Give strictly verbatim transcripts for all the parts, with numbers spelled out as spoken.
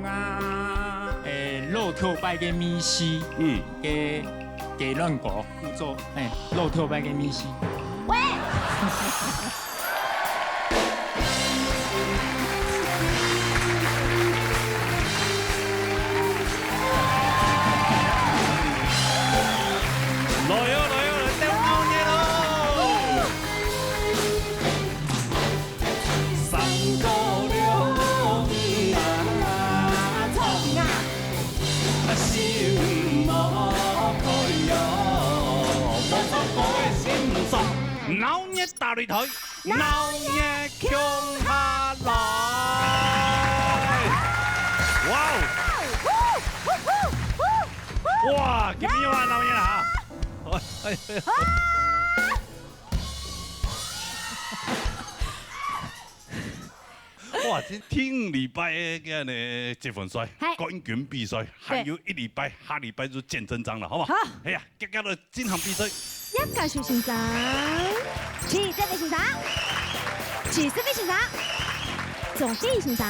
啊，誒，老頭擺个味緒，嗯。个雞卵糕，做，誒，老頭擺个味緒。喂！來喲，來喲，來，鬥鬧熱哦！ 三姑六姨啊，衝啊！啊，心無開哦，無做過个心酸。鬧熱大擂台，鬧熱共下來！哇哦！哇，今日又鬧熱啦哈！哎，哎，哎。 哇，這頂禮拜个呢，積分賽、嗨。冠軍比賽，還有一禮拜，下禮拜就見真章了，好不好？好。哎呀，遽遽來進行比賽。葉家樹先生，徐德偉先生，徐德偉先生，鍾志先生。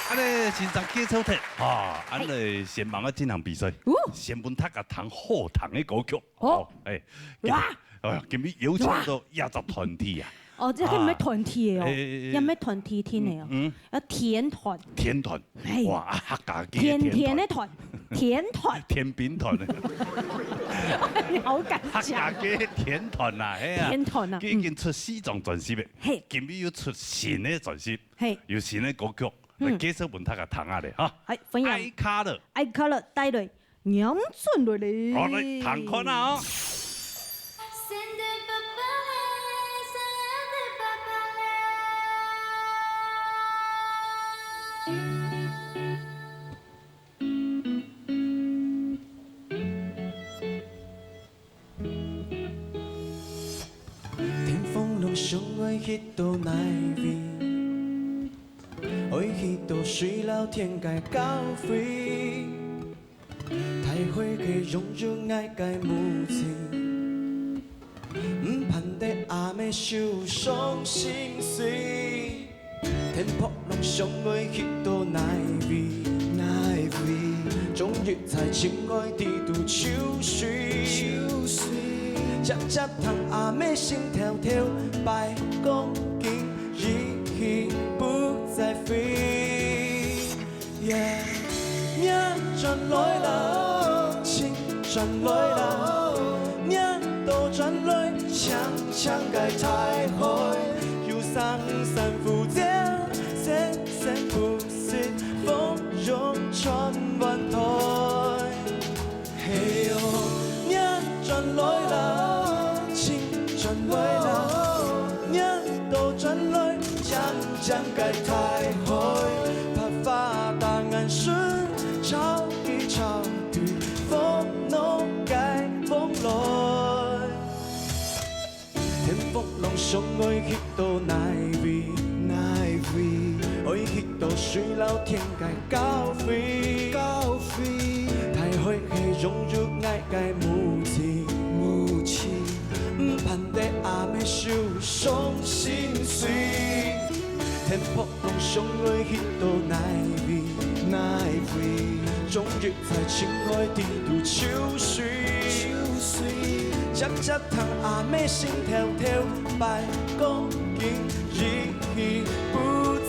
恁呢先生介紹忒，啊，恁呢先幫我進行比賽，哦。先分大家聽好聽个歌曲。哦。哦，哎，哇！ 哎呀，今日邀請到這隻團體啊。哦，這个毋係團體个哦，啊。哎，哎，哎。也毋係團體聽个哦，嗯，嗯。要天團。天團。嘿。哇，客家个天團。甜甜个團，天團。天兵團。你好敢講。客家个天團啊，嘿啊。天團啊，佢已經出四張專輯了，嘿。今日又出新个專輯，嘿。有新个歌曲，來，嗯。介紹分大家聽下咧，哈。哎，歡迎。愛卡了。愛卡了，帶來 迎轉來咧。好，來，聽看啊哦。天風浪想愛去到哪位？愛去到誰摎天界交會？ 大海係擁有𠊎个母親，毋盼得阿姆受傷心碎。天破浪想愛去到哪位？哪位？終於在情海底肚泅水。泅水。漸漸聽阿姆心跳跳，百公斤已經不再飛。 耶，迎轉來了，請轉來了，迎倒轉來，長長个大海，有生生不止，生生不息，豐湧穿滿台。 嘿喲，迎轉來了，請轉來了，迎倒轉來，漸漸个大海，白髮大雁順，潮起潮退，風浪个風來。 天荒浪上愛去到哪位？哪位？愛去到誰摎天界交會？交會。大海係擁有𠊎个母親，母親。毋盼得阿姆受傷心碎。天荒 浪上愛去到哪位？哪位？終於在情海底肚泅水。泅水。漸漸聽阿姆心跳跳，百公斤已經不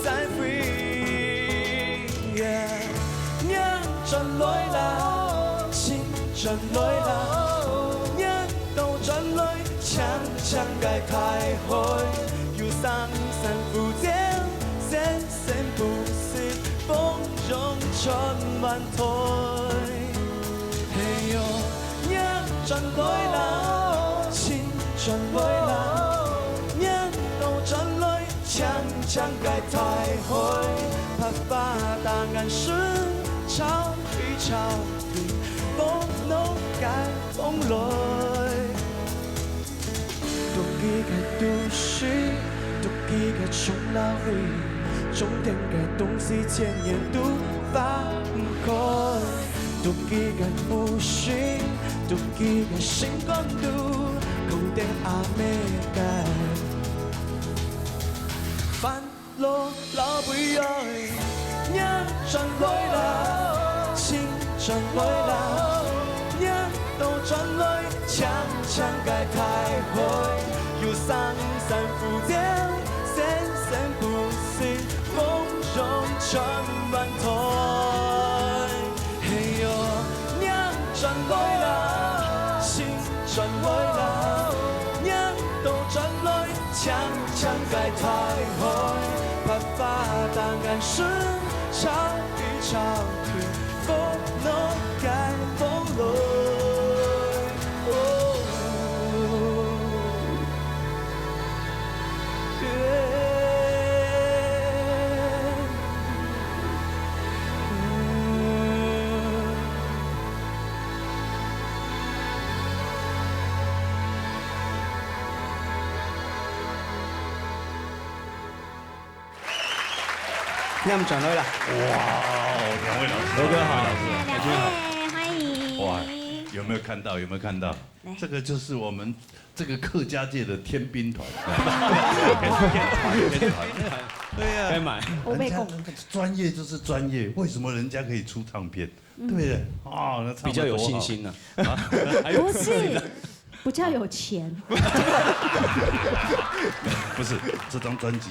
再飛。耶，迎轉來了，請轉來了，迎倒轉來， 長長个大海，有生生不止，生生不息，豐湧穿滿台。嘿喲，迎轉來了，請轉來了，迎倒轉來，長長个大海，白髮大雁順，潮起潮退，風浪个風來。 獨居个都市，獨居个長老會，種田个東西千年都挖毋開。獨居个母親，獨居个心肝肚，空等阿姆个 老老悲哀，迎轉來啦，請轉來啦，若都轉來，長長个大海，有山山湖景，生生不息，風中轉滿台。嘿喲，若轉來啦，請轉來啦，若都轉來， 長長个大海，白髮當眼神，潮起潮去，風浪个風浪。哦。念轉來啦。哇哦，兩位老師，刘哥好，两位老师，大家好。哎，欢迎。哇，有没有看到？有没有看到？来。这个就是我们这个客家界的天兵团。天团，天团。对呀。该买。人家那个专业就是专业，为什么人家可以出唱片？对不对？啊，那唱得多好。比较有信心啊。啊？还有不是，比较有钱。不是，这张专辑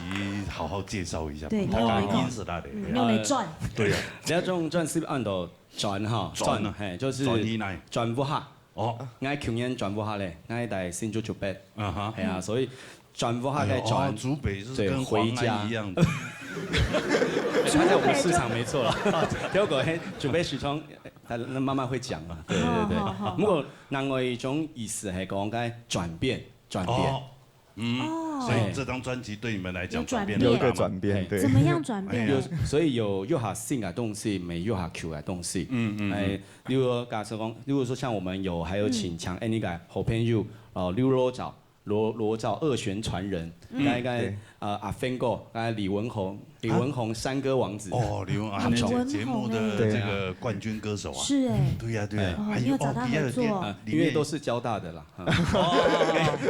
好好介绍一下，对，大家用来，认识他的。嗯，用来赚。对呀。这张专辑安到转哈，转啊。转，嘿，就是转去哪里？转屋下。哦。𠊎舊年转屋下咧，𠊎在新竹竹北。啊哈。系啊，所以转屋下个转，哎呦，哦，竹北是跟黄安一样的。对，回家。哎，他在我们市场没错啦。结果，嘿，竹北市场，他慢慢会讲嘛。对，对，对。好，好，好。不过，另外一种意思，系讲个转变，转变。哦。 嗯，哦。所以这张专辑对你们来讲有转变。转变。有一个转变，嘿。对。怎么样转变？哎呀。有，所以有，有下新个东西，没有下旧个东西。嗯，嗯，嗯。哎，例如假设讲，例如说像我们有，还有请，嗯。像，哎，那个好朋友，哦，刘罗照，罗，罗照二弦传人，嗯。那个，对。呃，阿飞哥，那个李文宏，李文宏山歌王子。啊。哦，李文，啊，合唱。那个节目的这个冠军歌手啊。李文宏哎。是哎。对呀，对呀。哎。哦，还有，你有找他合作。哦，里面，啊，因为都是交大的啦。 哦，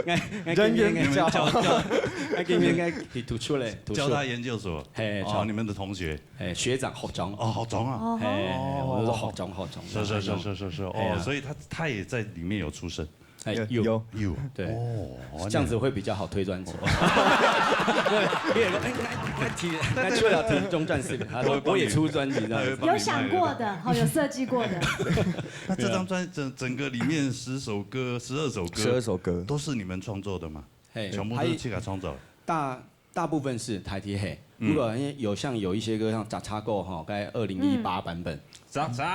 哎，哎，哎，人缘比较好。哎，今天应该可以突出嘞，突出。交大研究所。嘿，哦，你们的同学。哎，学长，学长。哦，学长啊。哦。哎，我就说学长，学长。是，是，是，是，是，是，哎呀。哦，所以他，他也在里面有出声。哎，有。有。有。对。哦，这样子会比较好推专辑。对，因为，哎，那，那提，那就要提中专是，他说我也出专辑这样子。他会帮你卖的。有想过的，好，有设计过的。那这张专，整，整个里面十首歌，十二首歌，十二首歌。都是你们创作的吗？嘿，全部都是自家创作的？还，大，大部分是大体嘿，嗯。不过有像有一些歌，像《查查狗》哈，在二零一八版本。嗯。查查，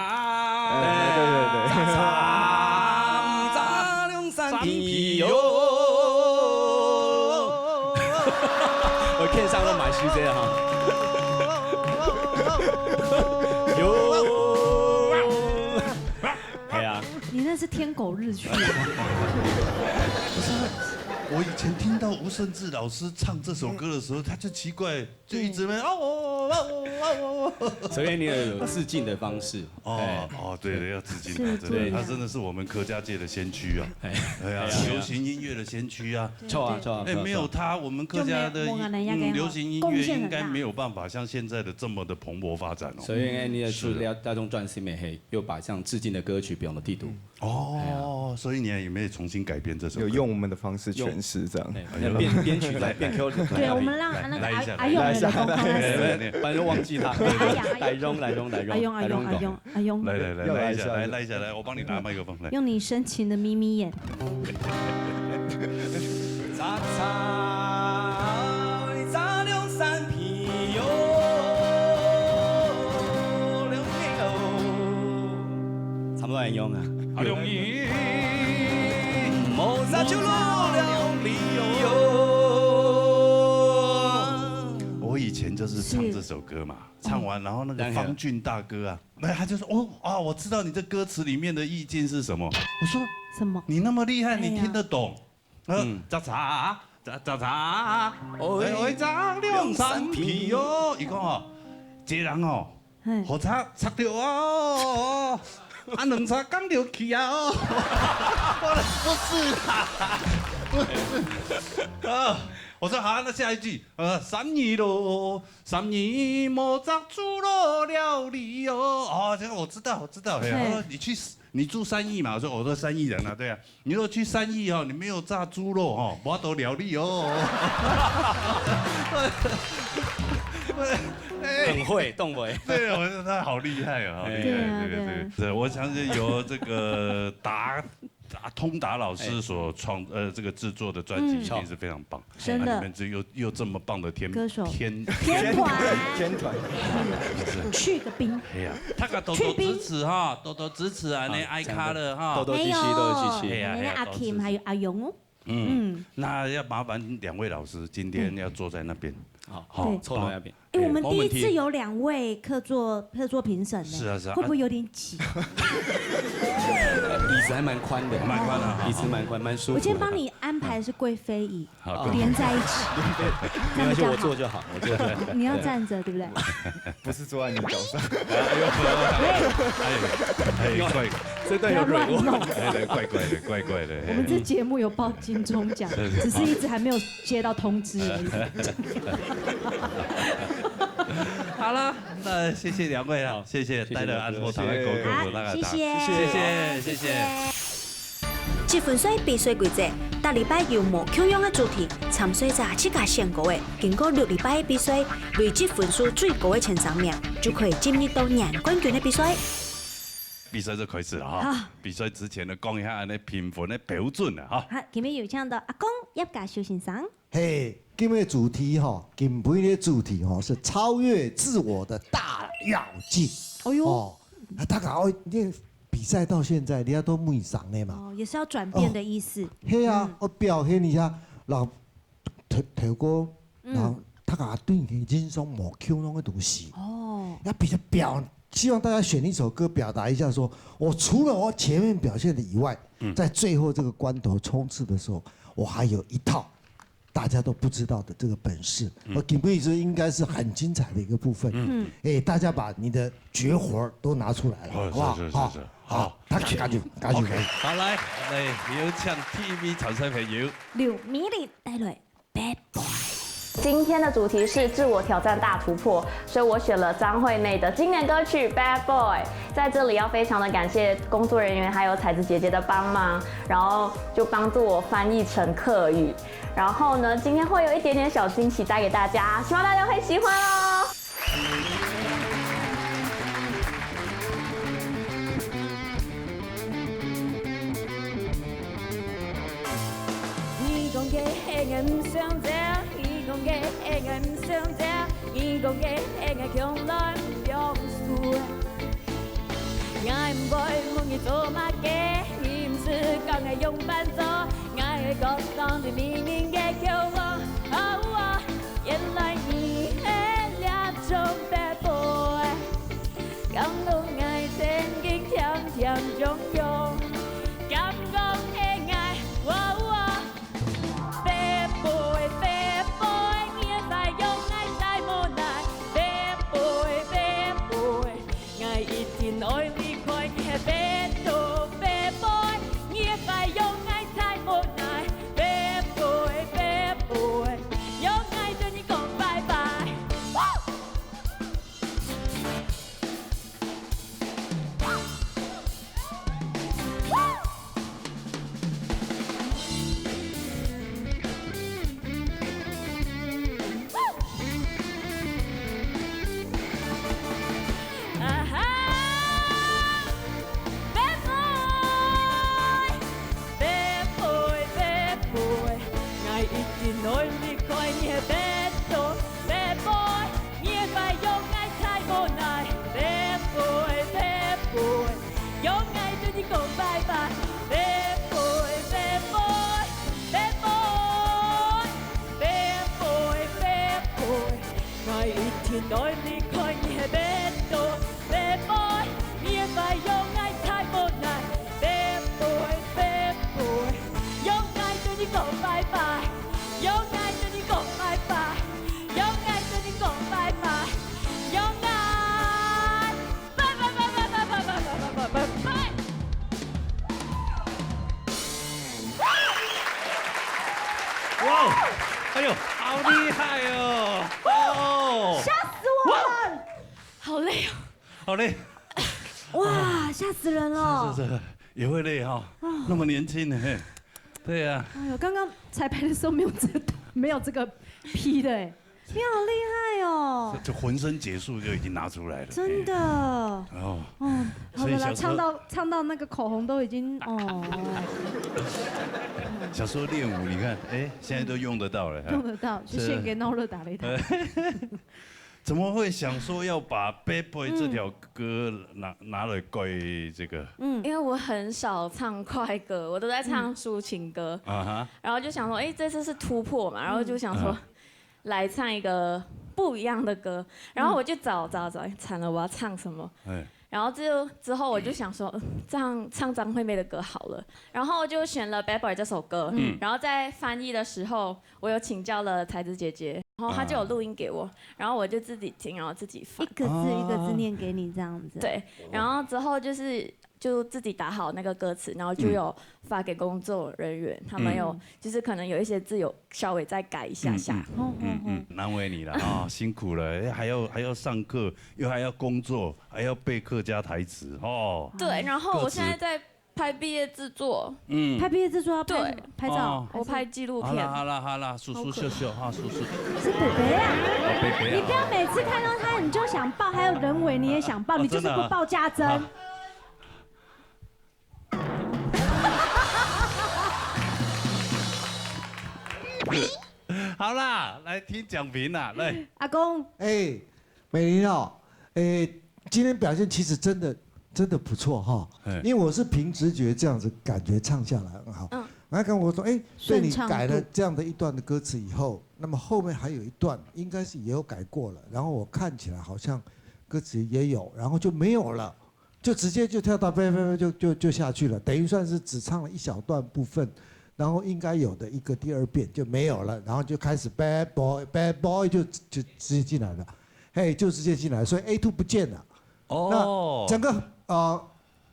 哎，对，对，对。查查，查两三皮哟。我片上都蛮熟悉的哈。哟。 哎呀。你那是天狗日剧。不是啊，我以前听到吴盛智老师唱这首歌的时候，他就奇怪，就一直在那边，哦，哦，哦，哦，哦，哦。所以你也有致敬的方式。哦，哎。哦，对，对，要致敬他，是，真的，对。他真的是我们客家界的先驱啊。哎。哎呀，哎呀。流行音乐的先驱啊。对，对。哎，没有他，我们客家的，就没有我们那个嗯，流行音乐应该没有办法像现在的这么的蓬勃发展哦。所以呢，你也出了大众专辑美黑， 又把这样致敬的歌曲放到里肚。哦，所以你也没有重新改编这首歌？有用我们的方式诠释这样。哎，编，编曲再变Q，对，我们让那个阿，来一下，阿勇来一下，来一下，来一下。来，来，来，不然就忘记他。来，阿勇，阿勇。来，用，来，用，阿勇，来，用。阿勇，阿勇。来，来，来，来一下，要来一下。来，来一下，来，我帮你拿麦克风，来。用你深情的眯眯眼。 差不多很用啊。我以前就是唱这首歌嘛，唱完然后那个方俊大哥啊，那他就说：“哦，啊，我知道你这歌词里面的意境是什么。”我说：“什么？你那么厉害，你听得懂？” 呃，嗯。查查，查，查查，喂，喂，查两三皮哟。伊讲哦，一个人哦，嘿。火车塞掉哦，啊，两车刚流去啊哦。我说不是啦，不是。啊，我说好，那下一句，呃，三义咯，三义莫作豬肉料理哦。哦，这个我知道，我知道。嘿，嘿。他说你去，你住三义嘛，我说我说三义人啊，对啊，你说去三义哦，你没有炸猪肉哦，无法度料理哦。哎，很会，动不会？对，我说他好厉害啊，好厉害，对啊这个这个，对啊对，我相信由这个达。啊，通达老师所创呃这个制作的专辑一定是非常棒，错啊里面这又又这么棒的天歌手天天团天团，去个冰，哎呀，大家多多支持哈，多多支持啊，那爱卡了哈多，多支持，没有多多支持。哎呀那个阿哎呀多支持 Kim 还有阿勇哦，嗯，那要麻烦两位老师今天要坐在那边，嗯好，对坐在那边。哎，我们第一没问题次有两位客座客座评审呢，是啊是啊会不会有点挤？椅子还蛮宽的，蛮宽的哈椅子蛮宽，蛮舒服。我今天帮你安排的是贵妃椅，好连在一起，没关系，这样比较好我坐就好，我坐就好。你要站着对不对？不是坐在你的脚上。哎哎怪，这段有不要乱弄。哎对，怪怪的，怪怪的。我们这节目有报金钟奖，只是一直还没有接到通知而已。好了，那谢谢两位啊，谢谢戴乐安和唐爱国给我们大家谢谢，谢谢谢谢。积分赛比赛规则，逐禮拜有無共樣个主題，參賽者自家選歌个，經過六禮拜个比賽，累積分數最高个前三名，就可以進入到贏冠軍个比賽。比赛就开始了哈。比赛之前呢，讲一下那评分的标准了哈。好，今日有请到阿公葉家修先生。嘿，今日个主题吼，今晡日个主题吼是超越自我的大躍進。哎呦，哦，啊，大家哦，你比赛到现在，你要都每上的嘛。哦，也是要转变的意思。嘿啊，我表现一下，老头头哥，然后大家对你的欣赏无共样个东西。哦，要比较表，希望大家选一首歌，表达一下说，我除了我前面表现的以外，在最后这个关头冲刺的时候，我还有一套大家都不知道的这个本事。我顶不一直应该是很精彩的一个部分。嗯，哎，大家把你的绝活儿都拿出来了，好不好？是是是是，好，大家加油加油！好，来，来有请第一位参赛朋友。刘美丽带来 Bad Boy。今天的主题是自我挑战大突破，所以我选了张惠妹的经典歌曲《Bad Boy》。在这里要非常的感谢工作人员还有彩子姐姐的帮忙，然后就帮助我翻译成客语。然后呢，今天会有一点点小惊喜带给大家，希望大家会喜欢哦。 你讲个爱我毋想听，你讲个爱我毋想听，你讲个爱我从來毋放手。我毋會問你做麼个，你毋使講愛仰般做，我會講當你明明个口號。哦哦，原來你係這種bad boy。 敢講𠊎曾經甜甜中用，敢講係𠊎，喔喔。Bad boy，bad boy，你會使用𠊎再無奈。Bad boy，bad boy，𠊎一定愛離開你係bad boy，bad boy，你會使用𠊎再無奈。Bad boy，bad boy，用𠊎對你講拜拜。 啊哈！Bad boy，bad boy，bad boy，𠊎一定愛離開你係bad boy，bad boy，你會使用𠊎再無奈。Bad boy，bad boy，用𠊎對你講拜拜。Bad boy，bad boy，bad boy，bad boy，bad boy。 𠊎一定愛離開你係bad boy，bad boy，你會使用𠊎再無奈。Bad boy，bad boy，用𠊎對你講拜拜，用𠊎對你講拜拜，用𠊎對你講拜拜，用𠊎。哇，哎呦，厉害哦！哦，吓死我了！好累哦。好嘞，哇，吓死人了！是是，也会累哈，那么年轻呢，嘿，对呀，哎呦，刚刚彩排的时候没有这没有这个 P 的哎，你好厉害哦！就浑身解数就已经拿出来了，真的。哦，哦，好了啦，所以小时候唱到唱到那个口红都已经哦，小时候练舞，你看，哎，现在都用得到了，哈用得到，是是献给闹热打擂台。怎么会想说要把《Bad Boy》这条歌拿拿来改这个？因为我很少唱快歌，我都在唱抒情歌，啊哈，然后就想说，哎，这次是突破嘛，然后就想说，嗯来唱一个不一样的歌，然后我就找找找，哎，惨了，我要唱什么？哎，然后就之后我就想说，嗯，这样唱张惠妹的歌好了，然后就选了《Bad Boy》这首歌，然后在翻译的时候，我有请教了彩子姐姐，然后她就有录音给我，然后我就自己听，然后自己翻一。个字一个字念给你这样子。，对，然后之后就是就自己打好那个歌词，然后就有发给工作人员，他们有就是可能有一些字有稍微再改一下下。哦哦嗯嗯，难为你了啊，辛苦了，哎还要还要上课，又还要工作，还要背客家台词哦。对，然后我歌词现在在拍毕业制作，嗯哦，拍毕业制作要拍什么对？拍照哦。我拍纪录好啦片。好啦好啦，叔叔秀秀哈，叔叔，是宝贝啊！宝贝贝啊你不要每次看到他你就想抱，还有人围你也想抱，哦你就是不抱家珍。真的啊好啦，来听讲评啦，来，阿公，哎，美玲哦，哎，今天表现其实真的真的不错哈哎，因为我是凭直觉这样子感觉唱下来很好。嗯然后跟我说，哎，被你顺畅度改了这样的一段的歌词以后，那么后面还有一段应该是也有改过了，然后我看起来好像歌词也有，然后就没有了，就直接就跳到别别别就就就下去了，等于算是只唱了一小段部分，然后应该有的一个第二遍就没有了，然后就开始 bad boy bad boy 就就直接进来了，嘿，就直接进来，所以 A two 不见了。哦，整个呃，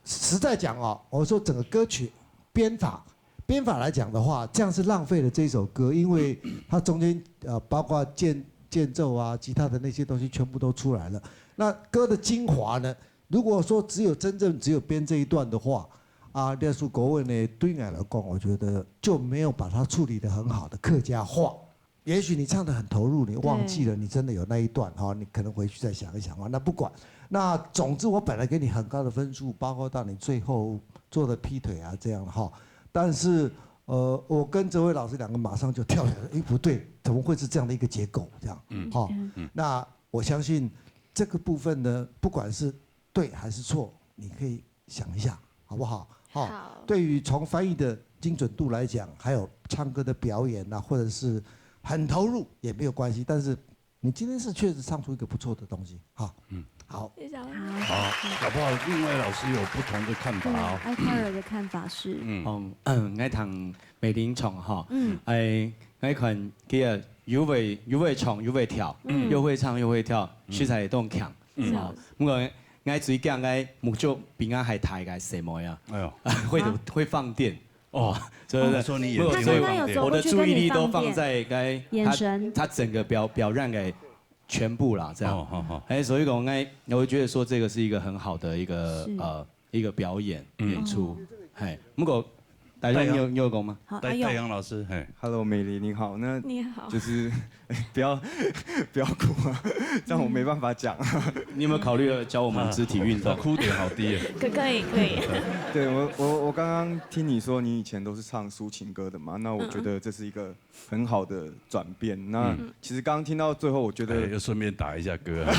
实在讲哦，我说整个歌曲编法编法来讲的话，这样是浪费了这一首歌，因为它中间呃，包括间间奏啊、吉他的那些东西全部都出来了。那歌的精华呢，如果说只有真正只有编这一段的话，啊，列叔国文呢，对你来讲，我觉得就没有把它处理得很好的客家话。也许你唱得很投入，你忘记了你真的有那一段哈，你可能回去再想一想啊。那不管，那总之我本来给你很高的分数，包括到你最后做的劈腿啊这样哈。但是呃，我跟哲伟老师两个马上就跳起来，诶，不对，怎么会是这样的一个结果？这样，嗯，哈，那我相信这个部分呢，不管是对还是错，你可以想一下，好不好？哈，好对于从翻译的精准度来讲，还有唱歌的表演啊，或者是很投入也没有关系，但是你今天是确实唱出一个不错的东西，哈，嗯，好。谢谢。好，搞不好另外老师有不同的看法哦。艾克尔的看法是，嗯，哦，嗯，𠊎聽美玲唱哈，嗯哎，𠊎看佢啊，又會又會唱又會跳，又會唱又會跳，實在當強。哦，不過𠊎最驚𠊎目珠比𠊎還大个細妹啊，哎呦，會會放電哦，對對對，他說你眼睛不過所以會放電我的注意力都放在該眼神他他整個表表現的全部啦，這樣。哦，好好，哎，所以講，哎，我覺得說這個是一個很好的一個是呃一個表演嗯演出，哎，不過大家你有你有講嗎？好，阿勇，戴戴陽老師，嘿， Hello，美麗你好，那你好就。是不要不要哭啊，这样我没办法讲。你有沒有考慮要教我們肢體運動？哭點好低耶。可可以可以。对我我我刚刚听你说你以前都是唱抒情歌的嘛，那我觉得这是一个很好的转变。那其实刚刚听到最后，我觉对，得又顺便打一下歌啊。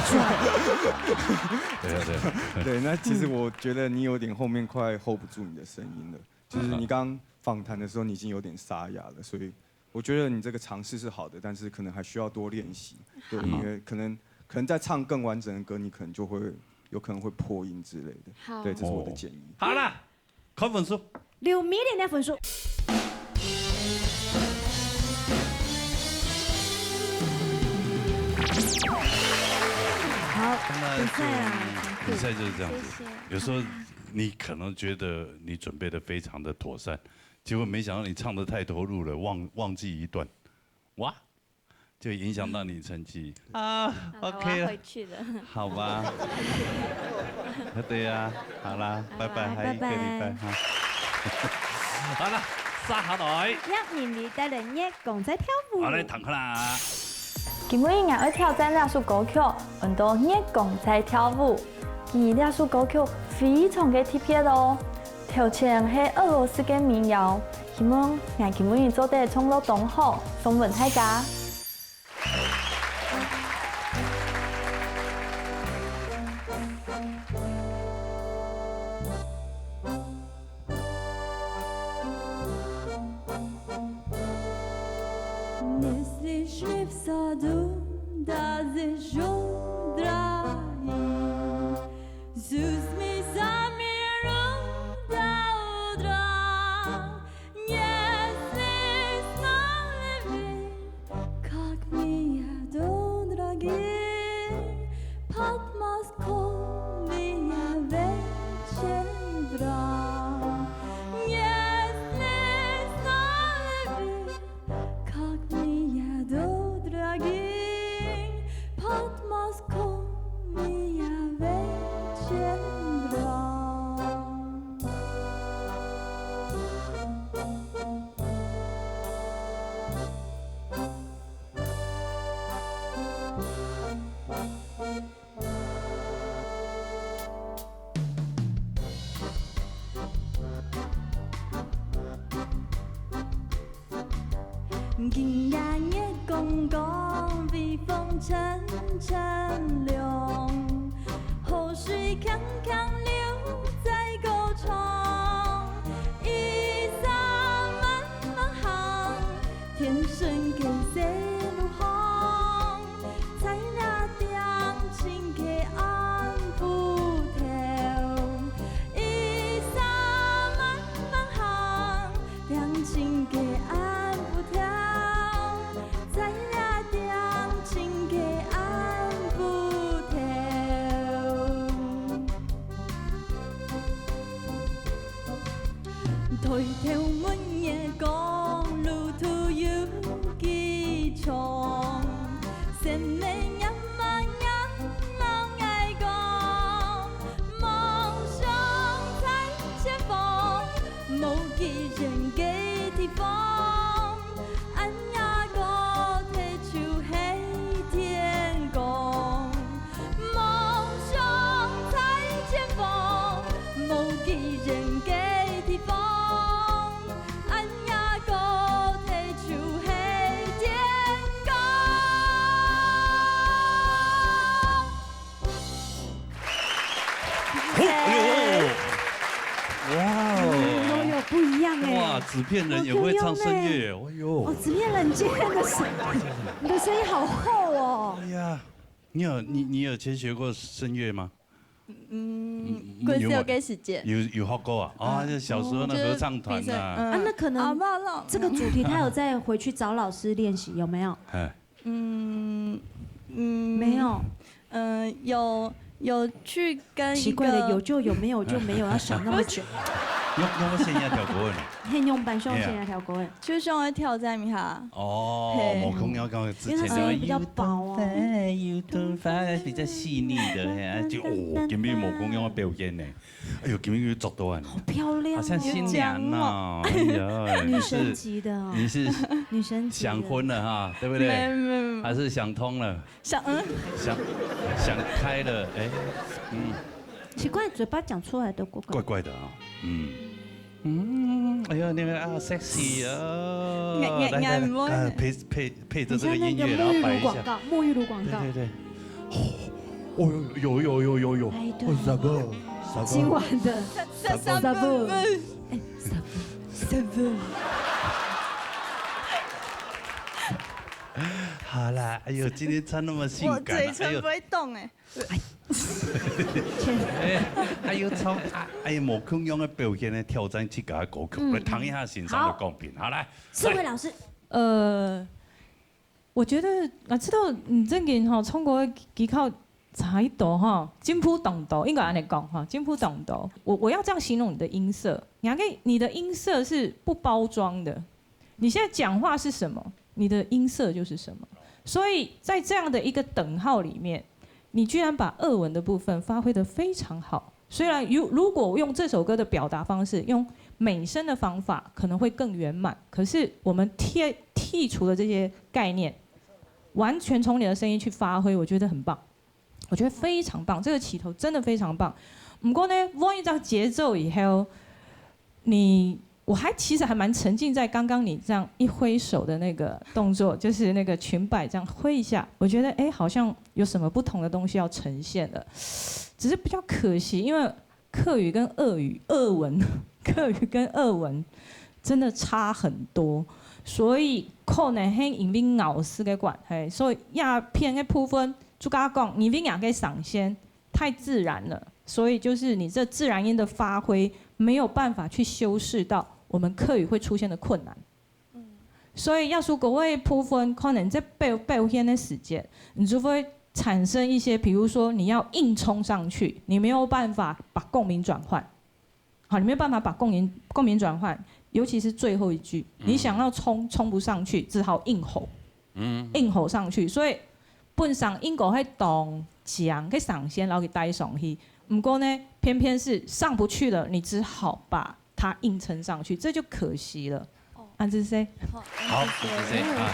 对啊对啊，对，那其实我觉得你有点后面快 hold 不住你的声音了，就是你刚刚访谈的时候，你已经有点沙哑了，所以我觉得你这个尝试是好的，但是可能还需要多练习。对，因为可能可能在唱更完整的歌，你可能就会有可能会破音之类的。好对，这是我的建议。好啦，扣分数。六米零的分数。好，那比赛啊，就比赛就是这样子。谢谢有时候你可能觉得你准备的非常的妥善，结果没想到你唱的太投入了，忘忘记一段。哇，就影响到你成绩啊。好了，OK 了，我要回去了。好吧。对呀，好啦，拜拜，拜拜，还有一个礼拜哈。好了，沙下来。让你带人月光在跳舞。好，来，躺下啦。今日𠊎愛挑戰這首歌曲，安到《月光在跳舞》。佢這首歌曲非常个特別哦，頭前係俄羅斯个民謠，希望𠊎今日做得唱到當好，送分大家。 Nesli šli v sadu, da ze žodraji, zus mi zamiro da odra, nesli snalevi, kak mi je do dragi, patmas ko mi je večer dra, nesli snalevi, kak mi je do dragi, patmas ko mi je večer dra. Ginga月光光，微风阵阵凉，河水轻轻流在高窗。一山慢慢行，天生个山路行。 在那恬静个暗晡頭，一山慢慢行，恬静个暗晡頭，在那恬靜个暗晡頭。 抬頭問月光，路途有幾長？神的眼目眼摎𠊎講，夢想在前方，無佢人个地方。 恁樣高頭就係天光，夢想在前方，無佢人个地方。恁樣高頭就係天光。 哦，哎呦，哇哦。有，有，不一样哎。哇，纸片人也会唱声乐耶，哎呦。哦，纸片人今天的声，你的声音好厚哦。哎呀，你有，你，你有先学过声乐吗？嗯，嗯，过去有个时间。有，有学过啊？啊，就小时候那合唱团啊。嗯，就是平常，嗯。啊，那可能阿嬷啦。这个主题他有再回去找老师练习，有没有？哎。 嗯，嗯，没有。嗯，有，有去跟一个，奇怪的，有就有，没有就没有，要想那么久。你，你有先也跳过呢？嘿，用板上先也跳过哎。就想要挑战一下。哦，嘿。我空要刚之前因为它声音比较薄哦。有东西，有东西比较细腻的，嘿，就，哦，今天我空要表演呢。 哎呦，今天又做到啊！好漂亮哦。好像新娘哦。哎呀，女神级的哦。你是，你是女神级的。想婚了哈，对不对？没有，没有，没有。还是想通了？想，嗯。想，想开了，哎，嗯。奇怪，嘴巴讲出来的怪怪。怪怪的啊，嗯。嗯，哎呀，那个啊，sexy啊，来，来，来，啊，配，配，配着这个音乐，你像那个沐浴乳广告，然后摆一下。沐浴乳广告。对，对，对。 哦，哦，有，有，有，有，有，有。哎，对。哦，sabun，sabun。今晚的sabun。哎，sabun，sabun。好啦，哎呦，今天穿那么性感啊，我嘴唇不会动哎。哎。哎，还有唱，啊，哎呀，无共样的表现呢，挑战自家的歌曲，嗯。来听一下欣赏的公平。好，来。四位老师。呃， 我觉得，啊，知道你正经吼，唱歌的技巧差一多吼，进步当多，应该按呢讲吼，进步当多。我，我要这样形容你的音色，你还可以，你的音色是不包装的。你现在讲话是什么，你的音色就是什么。所以在这样的一个等号里面，你居然把俄文的部分发挥得非常好。虽然如如果用这首歌的表达方式，用美声的方法，可能会更圆满。可是我们剔剔除了这些概念，完全从你的声音去发挥，我觉得很棒，我觉得非常棒，这个起头真的非常棒。不过呢，摸一张节奏以后，你我还其实还蛮沉浸在刚刚你这样一挥手的那个动作，就是那个裙摆这样挥一下，我觉得哎，好像有什么不同的东西要呈现了，只是比较可惜，因为客语跟俄语、俄文，客语跟俄文真的差很多，所以可能很因为咬字的关系，所以影片的部分，就刚刚讲，因为两个上线太自然了，所以就是你这自然音的发挥没有办法去修饰到我们客语会出现的困难。所以要说国外部分，可能在表表现的时间，你就会产生一些，比如说你要硬冲上去，你没有办法把共鸣转换。好，你没有办法把共鸣共鸣转换，尤其是最后一句，你想要冲冲不上去，只好硬吼，嗯，硬吼上去。所以本身应该会当强个上线，然后给带上去。不过呢，偏偏是上不去了，你只好把它硬撑上去，这就可惜了。哦，安之 say，好，安之 say 啊，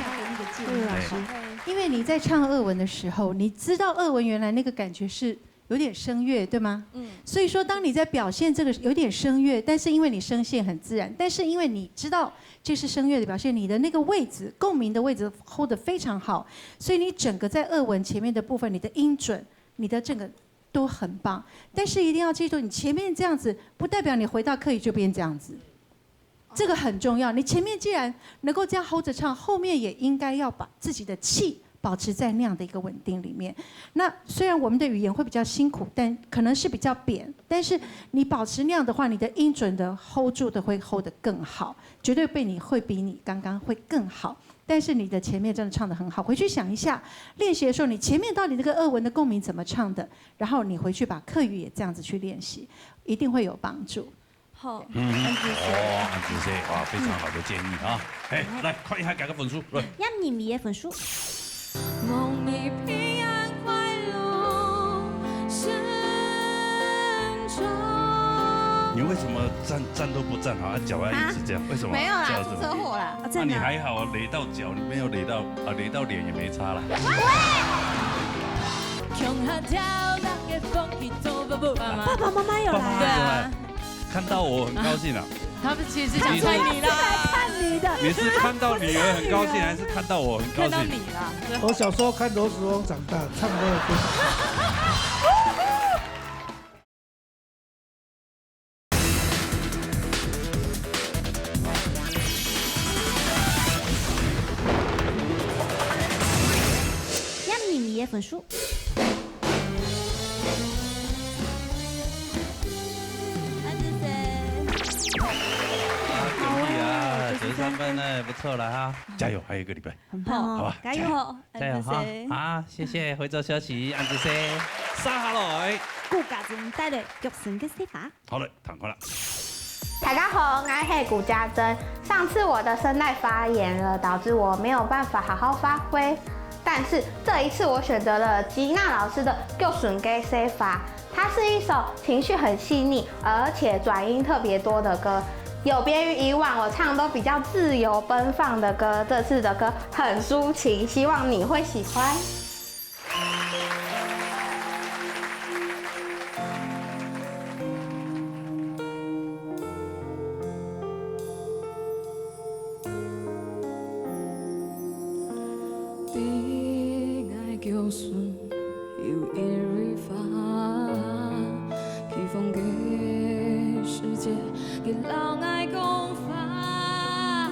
对啊，因为你在唱俄文的时候，你知道俄文原来那个感觉是有点声乐，对吗？嗯，所以说当你在表现这个有点声乐，但是因为你声线很自然，但是因为你知道这是声乐的表现，你的那个位置共鸣的位置 hold 得非常好，所以你整个在俄文前面的部分，你的音准，你的整个都很棒。但是一定要记住，你前面这样子，不代表你回到客语就变这样子。这个很重要。你前面既然能够这样 hold 着唱，后面也应该要把自己的气保持在那样的一个稳定里面。那虽然我们的语言会比较辛苦，但可能是比较扁，但是你保持那样的话，你的音准的 hold 住的会 hold 得更好，绝对被你会比你刚刚会更好。但是你的前面真的唱得很好，回去想一下，练习的时候你前面到底那个俄文的共鸣怎么唱的，然后你回去把客语也这样子去练习，一定会有帮助。 好，嗯，哦，安子 say，哇，非常好的建议啊！哎，来看一下，给个分数，来。一二一个分数。望你平安快乐，身中。你为什么站站都不站啊？脚要一直这样，为什么？没有啦，脚怎么出车祸啦。那你还好，雷到脚，你没有雷到啊，雷到脸也没差啦。共下跳落个风去做不不。爸爸妈妈有爸妈来啊，对啊，看到我很高兴啊。他们其实是想看你啦。看你的。你是看到女儿很高兴，还是看到我很高兴？看到你啦。我小时候看罗时丰长大，唱歌的歌。一二一个分数。安子 say，啊，可以啊，九十三分呢，不错了哈，加油，还有一个礼拜。很棒哦，好吧加油！好，加油哈安子 say。啊！谢谢惠州小喜，安子 say，撒哈喽，哎，顾家珍带来玉成个说法。好了，赶快了。大家好，我是顾家珍。上次我的声带发炎了，导致我没有办法好好发挥。但是这一次我选择了吉娜老师的玉成个说法，它是一首情绪很细腻，而且转音特别多的歌。有别于以往我唱都比较自由奔放的歌，这次的歌很抒情，希望你会喜欢。 在𠊎腳脣有一蕊花，起風个時節，佢摎𠊎講話，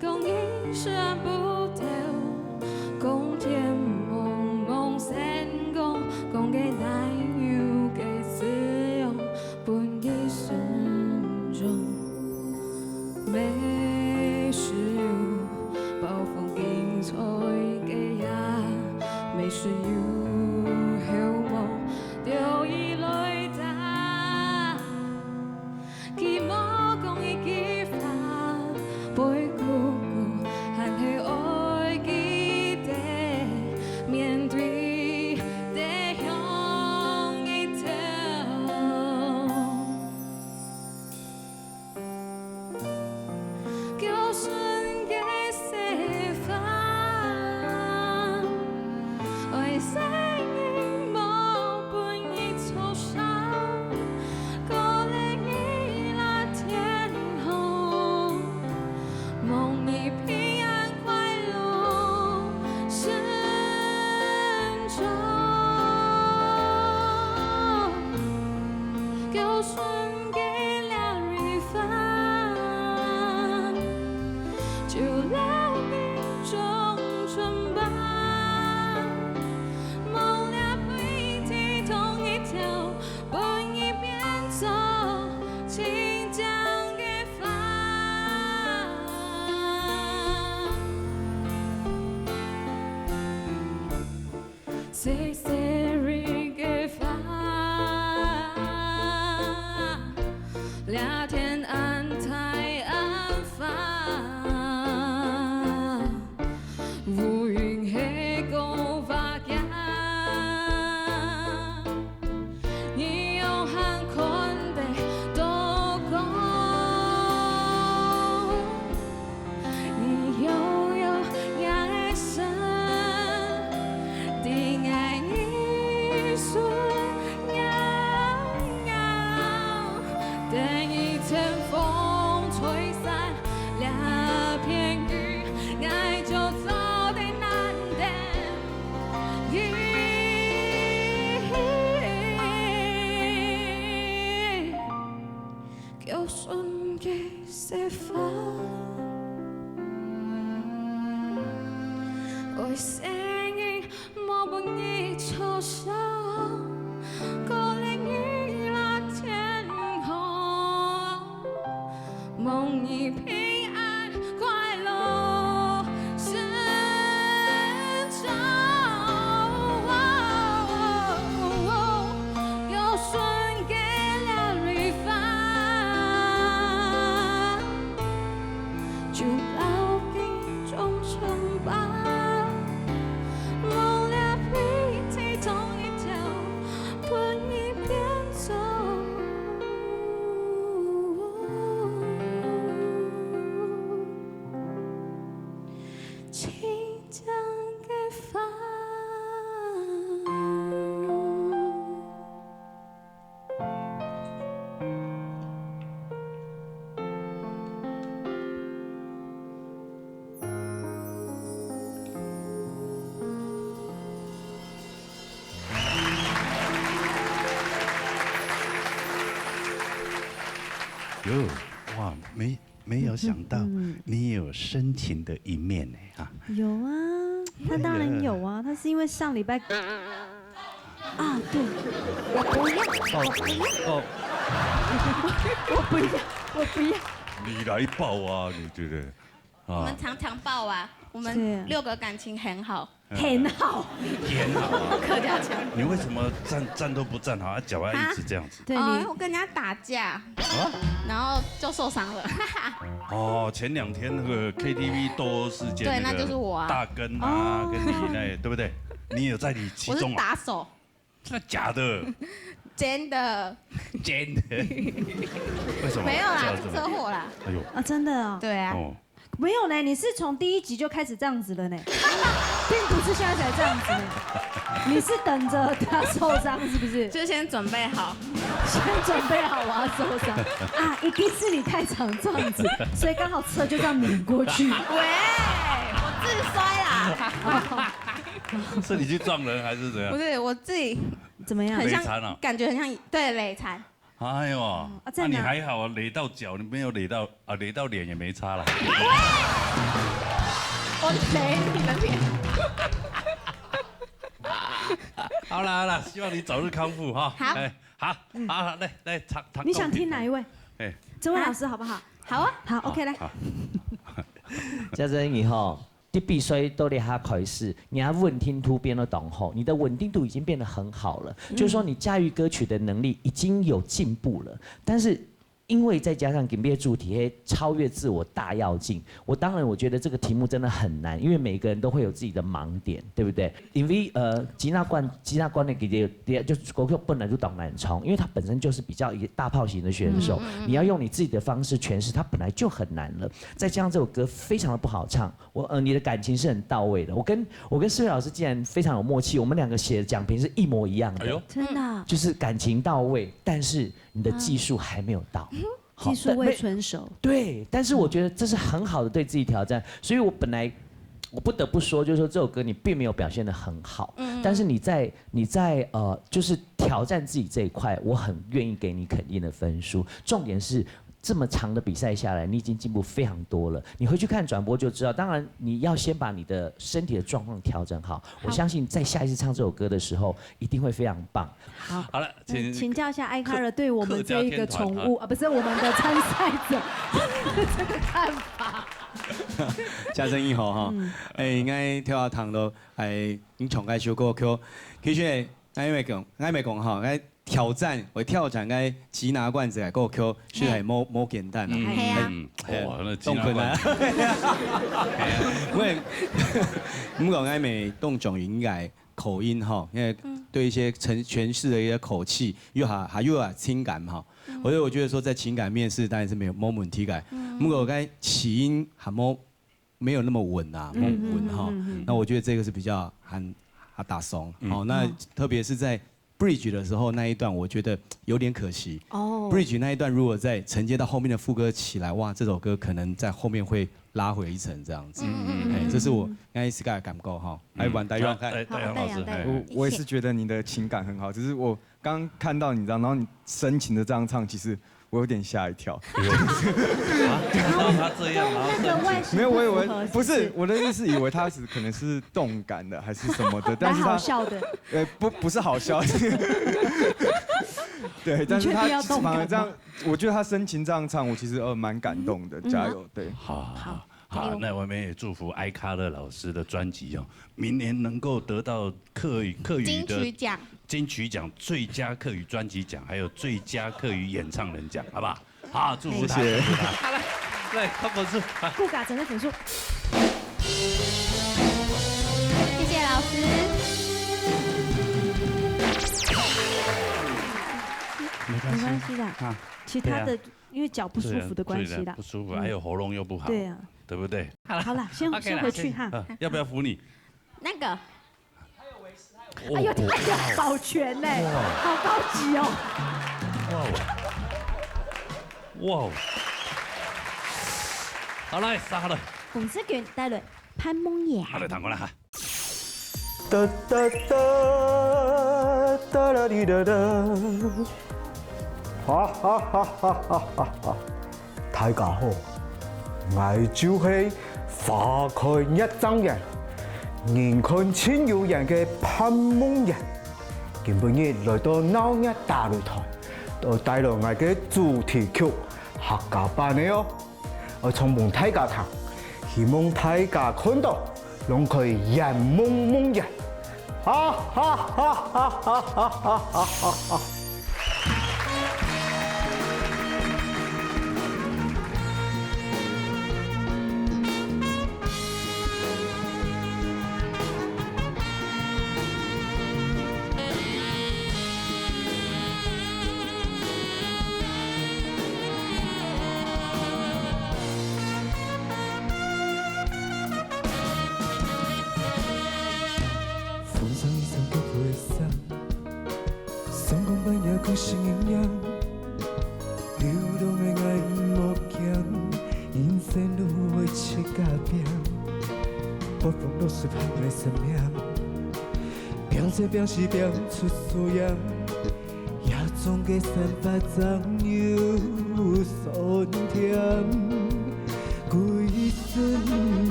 講一聲不透，講天濛濛星光，講个奶油个滋養。 分佢生長。每時有暴風競賽个夜，每時有希望就已來到。佢無講一句話，背痀痀，還係愛佢飛。春个两蕊花，就留给种春吧。梦了飞在同一条，分你变做清江的花。Seri-seri个花，热天恁大恁花，烏雲係个花家，你仰還看得到光？ 你悠悠眼神，定愛你手搖搖，等一阵风吹散了片云，愛就走得难得。一 叫春个雪花，愛生日莫分你愁愁，過了你那天空，夢你平安快樂。 清江个花。哟，哇，没没有想到你有深情的一面呢，啊。有啊，他当然有啊，他是因为上礼拜，啊，对，我不要，我不要，哦，我不要，我不要。你来抱啊，你这个，啊。我们常常抱啊，我们六个感情很好。 很好。天啊！客家腔。你为什么站，站都不站好，啊，脚要一直这样子？对，哦，你我跟人家打架，啊？然后就受伤了。哦，前两天那个K T V斗殴事件，对，那个那就是我啊。大根啊，哦。跟你那，对不对？你有在你其中啊？我是打手。真的假的？真的。真的。为什么？没有啦，叫这么是车祸啦。哎呦。啊，真的哦。对啊。哦。 没有呢，你是从第一集就开始这样子了呢，并不是现在才这样子呢。你是等着他受伤是不是？就先准备好。先准备好我要受伤啊！一定是你太常这样子，所以刚好车就这样碾过去。喂，我自摔啦。是你去撞人还是怎样？不是，我自己怎么样？很像，累残啊。感觉很像，对，累残。 哎呦，啊，在哪？那你还好啊，累到脚，你没有累到，啊，累到脸也没差啦。我雷你的脸。好啦，好啦，希望你早日康复哈。好。哎，好，好，好，来，来，唱，唱你想听哪一位？哎。这位老师好不好？好啊。好，OK，来。好。嘉珍你吼， 你比赛到这下开始，你个稳定度变得当好，你的稳定度已经变得很好了，就是说你驾驭歌曲的能力已经有进步了。但是因为再加上今天的主题，嘿，超越自我大跃进，我当然我觉得这个题目真的很难，因为每个人都会有自己的盲点，对不对？因为，呃，吉娜冠，吉娜冠的给，就是歌曲本来就当难唱，因为它本身就是比较一个大炮型的选手，你要用你自己的方式诠释，它本来就很难了。再加上这首歌非常的不好唱， 我，呃，你的感情是很到位的。我跟，我跟世瑞老师竟然非常有默契，我们两个写的讲评是一模一样的。哎呦。真的啊？就是感情到位，但是你的技术还没有到。好，技术未成熟。但，对，但是我觉得这是很好的对自己挑战，所以我本来，我不得不说，就是说这首歌你并没有表现得很好，但是你在你在呃，就是挑战自己这一块，我很愿意给你肯定的分数。重点是这么长的比赛下来，你已经进步非常多了。你回去看转播就知道。当然，你要先把你的身体的状况调整好。我相信在下一次唱这首歌的时候，一定会非常棒。好，好了，请请教一下艾卡勒对我们这一个宠物啊，不是我们的参赛者这个看法。嘉诚你好哈，哎，应该跳下糖都哎，你唱该首歌曲，其实哎，因为讲，因为讲哈，哎，挑战，我挑战个吉拿罐子个歌曲，是还无无简单啊。系啊，哇，那吉拿罐子，我也，不过我们动种应该口音哈，因为对一些城诠释的一些口气，又还还又有情感哈。我觉得我觉得说在情感面是当然是没有没问题个，不过我刚才起音还没没有那么稳啊，没有稳哈。那我觉得这个是比较很啊打松，好，那特别是在 bridge 的时候那一段，我觉得有点可惜。哦，bridge 那一段如果再承接到后面的副歌起来，哇，这首歌可能在后面会拉回一层这样子。哎，这是我刚才 Sky 的感觉哈，来玩大家看。哎，大杨老师，好，大杨哎我我也是觉得你的情感很好，只是我刚看到你这样，然后你深情的这样唱，其实我有点吓一跳。看到他这样，然后那个外形没有，我以为符合不是是我的意思，以为他是可能是动感的还是什么的，但蛮是他好笑的。呃不不是好笑，对，但是他你确定要动感吗反而这样，我觉得他深情这样唱，我其实呃蛮感动的，加油，对。好好好好，那我们也祝福艾卡勒老师的专辑哦，明年能够得到客语客语的金曲奖。金曲奖最佳客语专辑奖，还有最佳客语演唱人奖，好不好？好，祝福他，谢谢祝福他。好了，来，他不是。顾卡城的粉丝，谢谢老师。没关系啦。啊其实他的对因为脚不舒服的关系啦对啊不。舒服，还有喉咙又不好，对啊，对不对？好了，先 OK 啦先回去哈。啊，要不要扶你？那个哎呦，哎呦，保全呢，好高级哦。哇哦，哇哦，好来，杀好了，粉丝给带来潘梦雅。好了，躺过来哈。哒哒哒，哒啦哩哒哒。哈哈哈哈哈哈哈！大家好，𠊎就係花開月正圓、人看盡有緣个潘夢雅。今晡日來到鬧熱大擂台，就帶來𠊎个主題曲客家版个哦。 愛唱分大家聽，希望大家看到，攏可以圓夢夢圓。哈哈哈哈哈哈哈哈哈！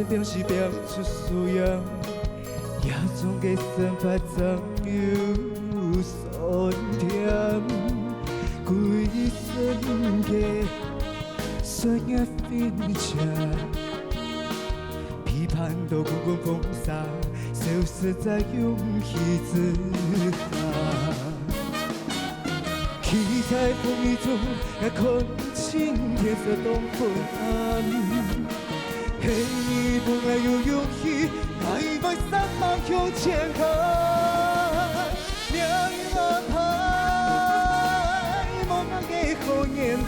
平時平出輸贏，也總个生活總有酸甜，歸身个酸也分享，批判到滾滾風沙，消失在勇氣之下。 企在風雨中，也看清天色當昏暗。希望𠊎有勇氣，愛會散漫向前看。命運安排，無人个好安排。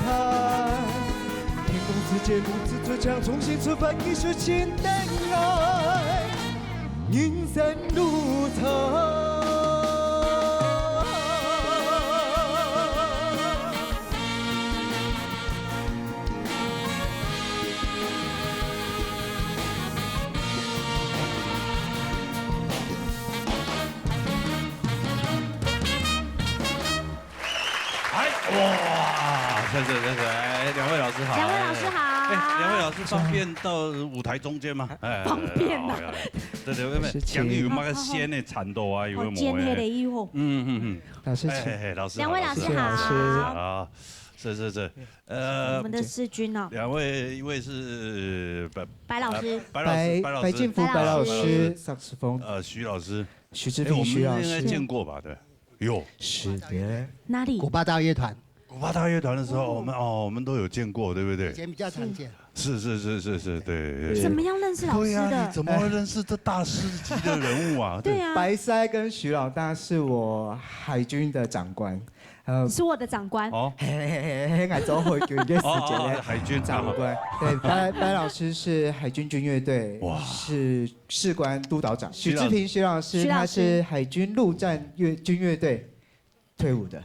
天公之界，路之最長，重新出發，繼續尋等愛。 人生路程。哎，哇，谢谢谢谢，哎，两位老师好。两位老师好。哎，两位老师方便到舞台中间吗？哎，方便啊。哎，哎，哎，对对对，谢谢。讲有那个仙的缠斗啊，有没有？好尖锐的衣服。嗯嗯嗯。老师请。哎，哎，哎，老师好，两位老师好。老师好。啊，是是是，呃，我们的世钧哦。两位，一位是白白老师。呃，白老师，白白老师，白敬福白老师，白老师。萨克斯风。呃，徐老师。徐志平徐老师。哎，我们应该见过吧？对。 有。是的。哪里？古巴大乐团。古巴大乐团的时候，我们，哦，我们都有见过，对不对？以前比较常见。是是是是是，对对对。怎么样认识老师的？对呀，你怎么会认识这大师级的人物啊？对啊。白塞跟徐老大是我海军的长官，呃，是我的长官。哦。嘿嘿嘿嘿，俺做海军的时节呢，哦哦，海军长官。对，白白老师是海军军乐队，哇。是士官督导长。徐老师。许志平徐老师，徐老师。他是海军陆战乐军乐队退伍的，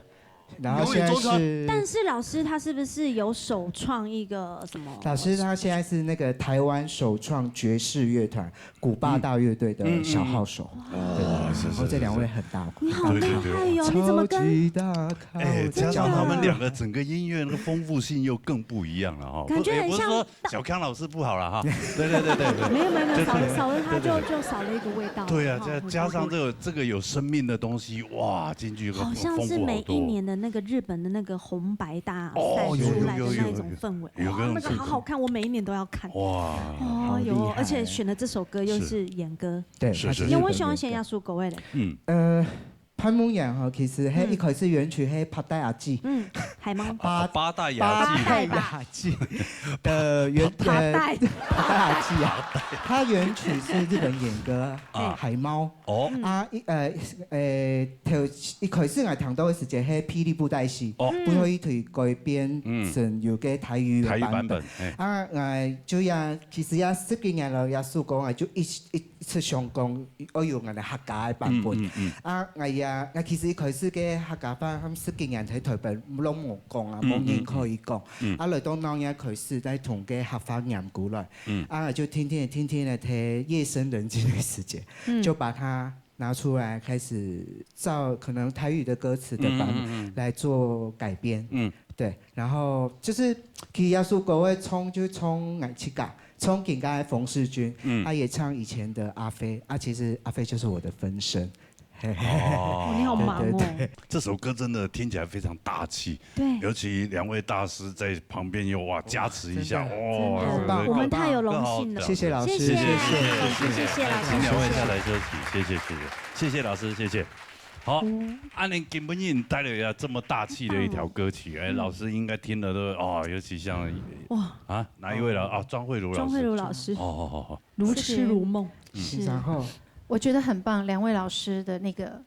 然后现在是，但是老师他是不是有首创一个什么？老师他现在是那个台湾首创爵士乐团古巴大乐队的小号手。嗯嗯嗯。对，哦，是是是是。然后这两位很大咖。你好厉害哟，对对对。你怎么跟，超级大咖，哎，我加上他们两个，真的。整个音乐那个丰富性又更不一样了哈。感觉很像，不，也不是说小康老师不好了哈。对对对对对。没有没有没有，少了，少了他就，对对对。就少了一个味道。对啊，哦，再加上这个，这个有生命的东西，哇，进去一个好像是每一年的那个日本的那个红白大赛出来的那种氛围。哦，有有有有有。有，哇，那个好好看，我每一年都要看。哇。哦，有，好厉害。而且选的这首歌又是演歌。是。对，是是是。他是日本演歌。你有没有喜欢写压缩口味的？嗯。呃， 潘梦阳哈，其实嘿，嗯。一开始原曲嘿，八代阿姊。嗯，海猫。八，八代雅纪。八代雅纪的原，八代。呃，八代阿姊啊，他原曲是日本演歌啊，啊。海猫。哦。啊，一，呃，呃，头，一开始我听到的时节，嘿，霹雳布袋戏，哦。不过伊改编成有个台语的版本。嗯。台语版本，哎。啊，呃，就也，其实也十几年了，也是讲啊，就一，一 出想讲，哦，用个客家个版本。嗯嗯嗯。啊，𠊎也，𠊎其实一开始个客家话，他们十几年在台北拢无讲啊，嗯，无人可以讲。嗯嗯。啊，来到那也开始在同个客话念过来。嗯。啊，就天天天天的在夜深人静的时间，嗯。就把它拿出来，开始照可能台语的歌词的版本，嗯嗯嗯嗯。来做改编。嗯。对，然后就是其实耶稣国会冲就冲哪七嘎。 从今天的冯世钧，嗯。他也唱以前的阿飞，啊，其实阿飞就是我的分身。嘿嘿嘿。哦，你好忙哦。对对对。这首歌真的听起来非常大气，对。尤其两位大师在旁边又，哇，加持一下，真的，哦，真的。很棒，我们太有荣幸了。很好。谢谢老师，谢谢，谢谢，谢谢，谢谢老师，请两位下来休息，谢谢，谢谢，谢谢老师，谢谢。 好，嗯。啊，恁今晡日帶來了这么大气的一条歌曲，哎，嗯。老师应该听了都，哦，尤其像，哇。啊，哪一位了？哦，庄慧如老师。庄慧如老师。哦，好好好。如痴如梦。是。是。然后我觉得很棒，两位老师的那个，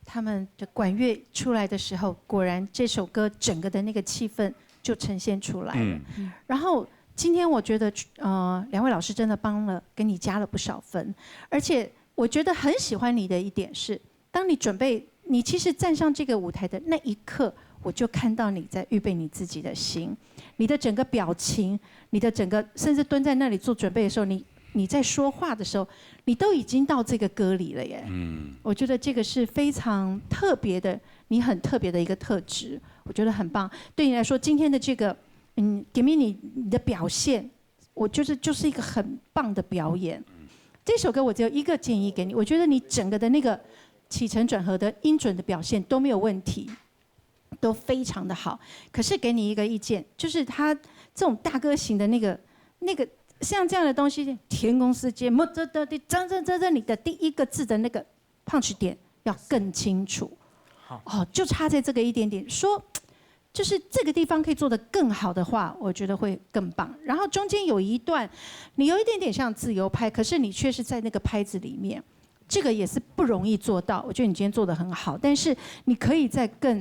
他们的管乐出来的时候，果然这首歌整个的那个气氛就呈现出来了。嗯。嗯。然后今天我觉得，呃，两位老师真的帮了，给你加了不少分，而且我觉得很喜欢你的一点是， 当你准备，你其实站上这个舞台的那一刻，我就看到你在预备你自己的心，你的整个表情，你的整个，甚至蹲在那里做准备的时候，你，你在说话的时候，你都已经到这个歌里了耶。嗯。我觉得这个是非常特别的，你很特别的一个特质，我觉得很棒。对你来说，今天的这个，嗯，给你你的表现，我觉得就是一个很棒的表演。这首歌我只有一个建议给你，我觉得你整个的那个起承转合的音准的表现都没有问题，都非常的好。可是给你一个意见，就是他这种大哥型的那个那个像这样的东西，田公司接，么这这这这这这，你的第一个字的那个 punch 点要更清楚。好，哦，就差在这个一点点，说就是这个地方可以做得更好的话，我觉得会更棒。然后中间有一段，你有一点点像自由拍，可是你却是在那个拍子里面，这个也是不容易做到。我觉得你今天做得很好，但是你可以再更，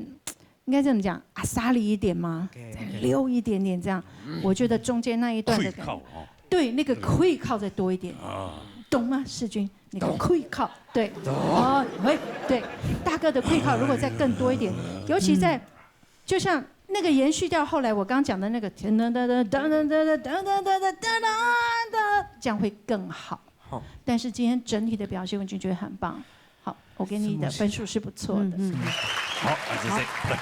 应该这么讲，阿莎里一点吗？再溜一点点这样，我觉得中间那一段的感觉，靠哦对，那个 quick 靠再多一点，啊，懂吗？世钧，那个 quick 靠，对，哦，喂，对，大哥的 quick 靠如果再更多一点，尤其在就像那个延续掉后来我刚讲的那个噔噔噔噔噔噔噔噔噔噔噔噔噔，这样会更好。好，但是今天整体的表现，我就觉得很棒。好，我给你的分数是不错的。嗯嗯，好，啊，谢谢。来，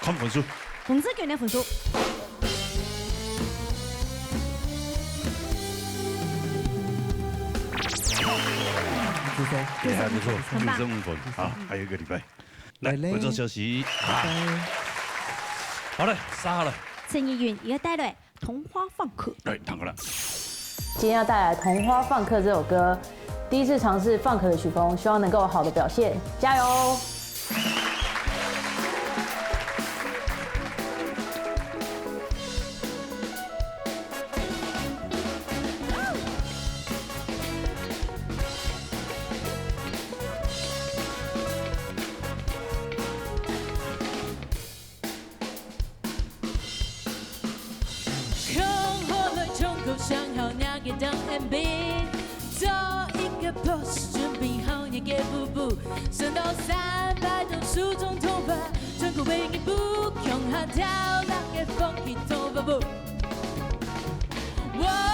看分数，洪志權的分數，朱松，也还不错，很棒六十五分啊，还有一个礼拜。来，来嘞观众休息啊，好了，杀好了，陳奕迅一个帶來《童話放客》。来，躺过来。今天要带来《童话放客》这首歌，第一次尝试 funk 的曲风，希望能够有好的表现，加油！ 共下來唱歌上好若个當M B，做一个pose，準備好若个舞步，順到三擺動手中頭髮，穿過背影步，共下跳落个funky頭髮舞。Wow，funky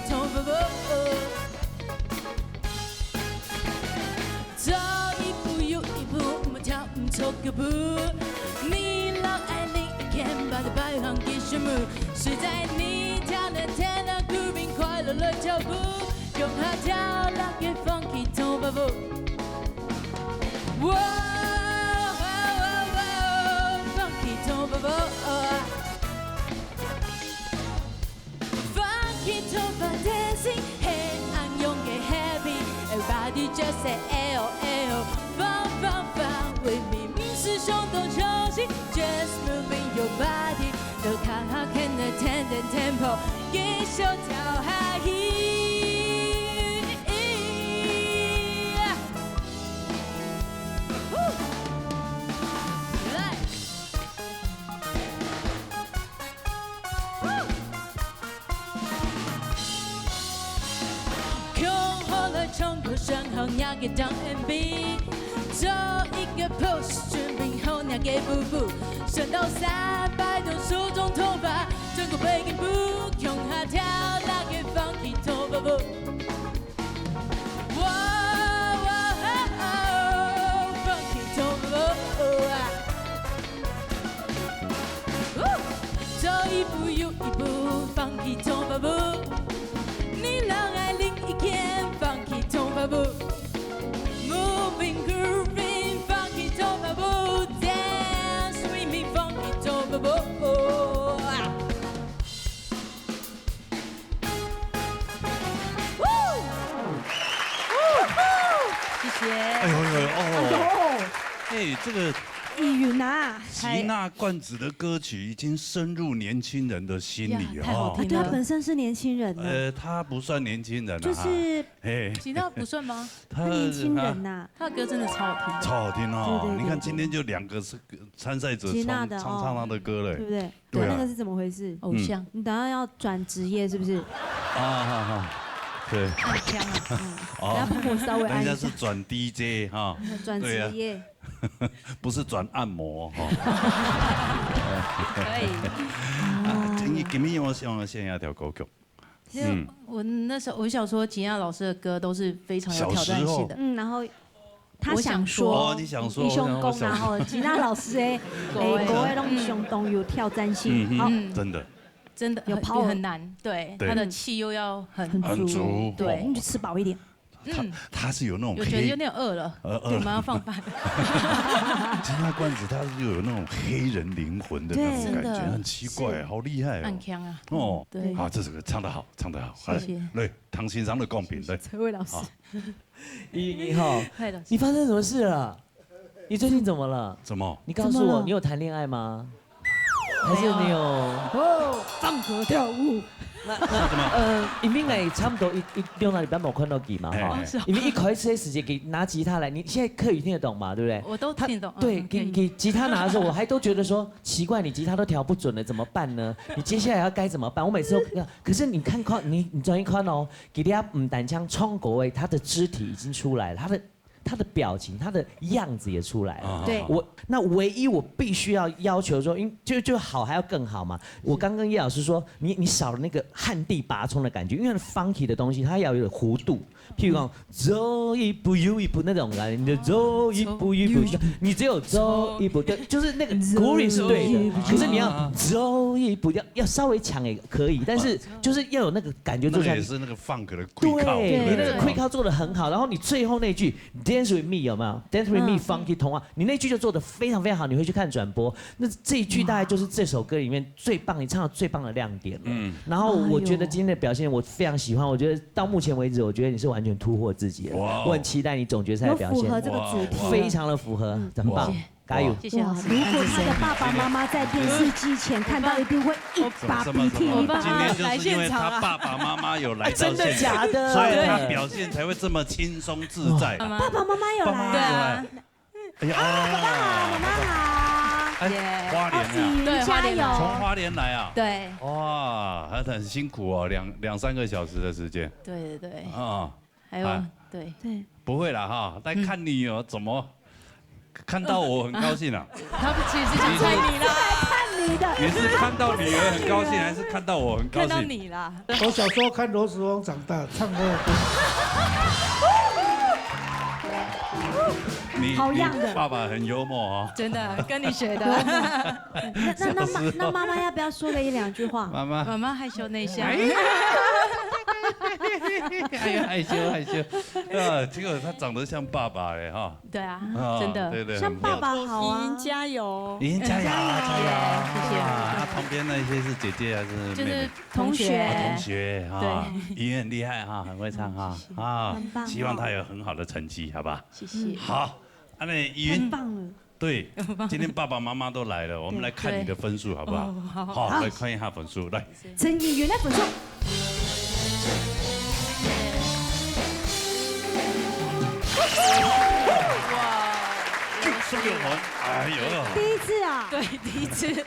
頭髮舞。 走一步又一步，莫跳毋著腳步。你若愛另一件，把你擺放繼續舞。隨在你跳來跳來，grooving快樂來跳舞，共下跳落个funky頭髮舞。Wow，funky頭髮舞。 Funky頭髮dancing，係恁樣个happy。Everybody just say哎喲哎喲，fun fun fun with me，明明係相當相信，just moving your body，都看好看的ten ten tempo，繼續跳下去。來。 共下來唱歌上好若个當M B，做一个pose，準備好若个舞步，順到三擺動手中頭髮，穿過背影步，共下跳落个funky頭髮舞。Wow，funky頭髮舞啊！ 走一步又一步，funky頭髮舞。你若愛另一件，funky頭髮舞。Moving, grooving，funky頭髮舞。Dance with me，funky頭髮舞。謝謝。哎呦呦呦，哦，哎，这个奕迅啊，吉娜冠子的歌曲已经深入年轻人的心里呀，太好哦。听了。对啊，本身是年轻人呢，呃，他不算年轻人啊，就是嘿，吉娜不算吗？他他年轻人呐，他的歌真的超好听。超好听哦。对对对你看今天就两个是参赛者吉娜的哦唱唱他的歌嘞，对不对？对啊那个是怎么回事？偶像，你等下要转职业是不是？啊哈哈，对，暗枪啊，哦等下帮我稍微按一下人家是，转D J哈，转对啊职业。不是转按摩哈。可以。啊，今天今天我想要献一条歌曲，其实我那时候我想说，吉娜老师的歌都是非常有挑战性的。嗯，然后他想说，哦，你想说，你想我想，我想，讲啊吼，吉娜老师的，歌欸哎，歌的东西都有挑战性。嗯好，嗯，真的，真的有很 power 很难，对，对他的气又要很很很足，对你就吃饱一点。他他是有那种黑有觉得有点饿了，呃对，我们要放饭。金大罐子，他是有那种黑人灵魂的那种对感觉，真的很奇怪，好厉害哦。暗强啊，哦，对，啊，这是个唱得好，唱得好，谢谢哎来，唐先生的讲评，来，这位老师好，依依你好，对老师，你发生什么事了？你最近怎么了？怎么？你告诉我，怎么了你有谈恋爱吗？还是你有？哦，放歌跳舞。那那呃，因为我差不多一一兩个禮拜無看到佢嘛哈，哎哎因為一開始的時間佢拿吉他來，你現在客語聽得懂嘛，對不對？我都聽得懂，他對，嗯給給吉他拿的時候，我還都覺得說奇怪，你吉他都調不準了，怎麼辦呢？你接下來要該怎麼辦？我每次都，可是你看看，你你專心看哦，吉他毋單淨唱歌誒，他的肢體已經出來了，他的他的表情，他的樣子也出來了。啊对我那唯一我必須要要求說，因就就好還要更好嘛。我剛跟葉老師說，你你少了那個旱地拔蔥的感覺，因為funky的東西它要有點弧度，譬如講走一步又一步那種感覺，你就走一步又一步，你只有走一步，對，就是那個groove是對的，可是你要走一步，要要稍微強也可以，但是就是要有那個感覺做出來那个也。是那个 funk 的 quick call，对，对不对？你那个 quick call 做的很好，然后你最后那句 dance with me 有没有？dance with me 嗯 funky 童话，你那句就做的非常非常好，你回去看转播，那这一句大概就是这首歌里面最棒，你唱的最棒的亮点了。嗯然后我觉得哎呦今天的表现我非常喜欢，我觉得到目前为止，我觉得你是完全突破自己的。哇哦我很期待你总决赛的有表现，符合这个主题。哇非常的符合，很棒哇，加油！谢谢老师，哇，如果他的爸爸妈妈在电视机前看到，一定会一把鼻涕一把今天就是因为他爸爸妈妈有来到现场，真的假的？所以他表现才会这么轻松自在。妈妈爸爸妈妈有来爸妈对啊。啊，哎呀，爸爸妈妈好。哎，耶花莲啊，雨云加油！对花莲啊从花莲来啊，对，哇，他很辛苦哦，两两三个小时的时间对对对，啊，还有哎对，对，不会啦哈，来看你哦，怎么看到我很高兴啊？他们其实是在看你啦，看你的。你是看到女儿很高兴，还是看到我很高看到兴？你啦，我小时候看罗时丰长大，唱歌的歌。你好样的你爸爸很幽默哦。真的跟你学的，那那那妈那妈妈要不要说个一两句话？妈妈，妈妈害羞内向，哎呀害羞害羞，啊，结果他长得像爸爸哎哈。对啊，啊真的，对对，像爸爸好啊。加油，已经加油了，加油！谢谢啊，旁边那些是姐姐还是妹妹？就是同同学啊，学同，学哈，音乐很厉害哈，很会唱哈啊很，棒希望他有很好的成绩，好吧？谢谢，好，那呢，依云，太棒了。对，今天爸爸妈妈都来了，我们来看你的分数好不好？哦好好，来看一下分数，来，陈依云的分数，九十六分，哎呦，第一次啊。对，第一次，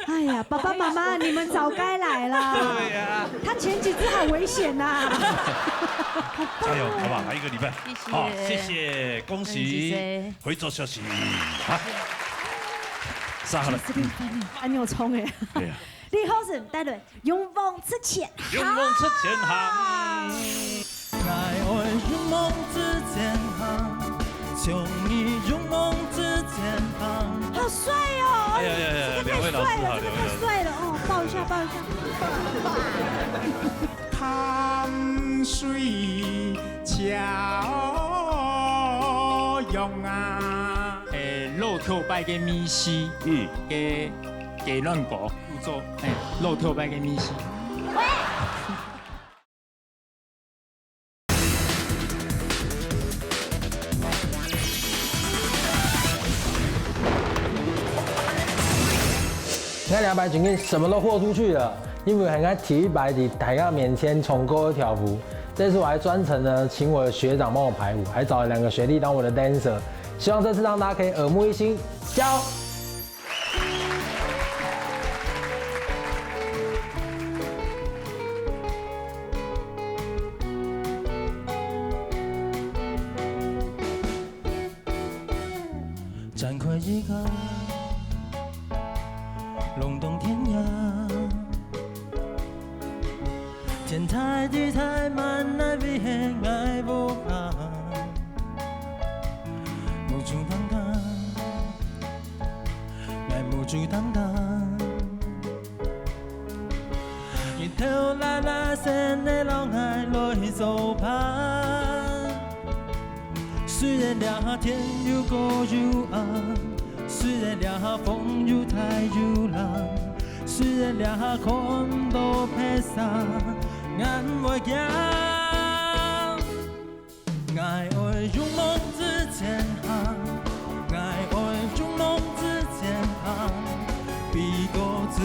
哎呀，爸爸妈妈，你们早该来啦。对呀，他前几次好危险呐。加油，好不好？还有一个礼拜，谢谢好，谢谢，恭谢喜谢，回转消息，好，杀好了，很有冲哎。对呀，李浩生带队，勇往直前，勇往直前行。爱爱勇往直前行，像你勇往直前行。好帅哦！哎呀呀呀，两位老师好，两位老师。太帅了哦，抱一下，抱一下。淡水桥用啊，诶，老头摆个米西，嗯，个个乱国，叫做诶，老头摆个米西。你看两百斤什么都豁出去了，因为很爱体育白底，台下面前冲过跳舞。这次我还专程呢，请我的学长帮我排舞，还找了两个学弟当我的 dancer。希望这次让大家可以耳目一新，加油！展开一个龙洞天涯，天台地台满那边爱不好。就等等。日頭啦啦，先來摎𠊎來做伴。雖然這下天又高又暗，雖然這下風又大又冷，雖然這下看毋到白沙，𠊎毋會驚。 𠊎愛勇往直前行，𠊎愛勇往直前行，飛過最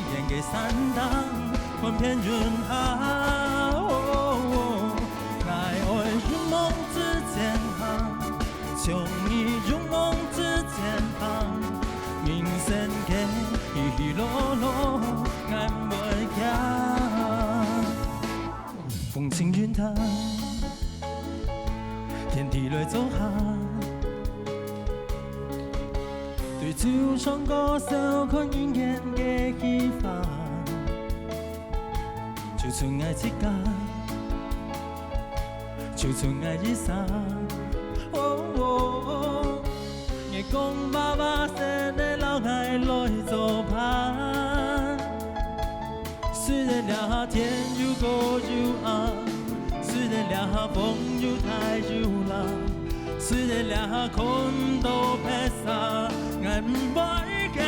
遠个山頂，看遍雲海。哦，𠊎愛勇往直前行，像你勇往直前行，人生个起起落落，𠊎毋會驚。風輕雲淡。 天地來做客，對酒唱歌笑看人間个稀罕，就賰𠊎自家，就賰𠊎一儕。哦，哦，月光爸爸，先來摎𠊎來做伴。 雖然這下天又高又暗，雖然這下風又大又冷，雖然這下看毋到白沙，𠊎毋會驚。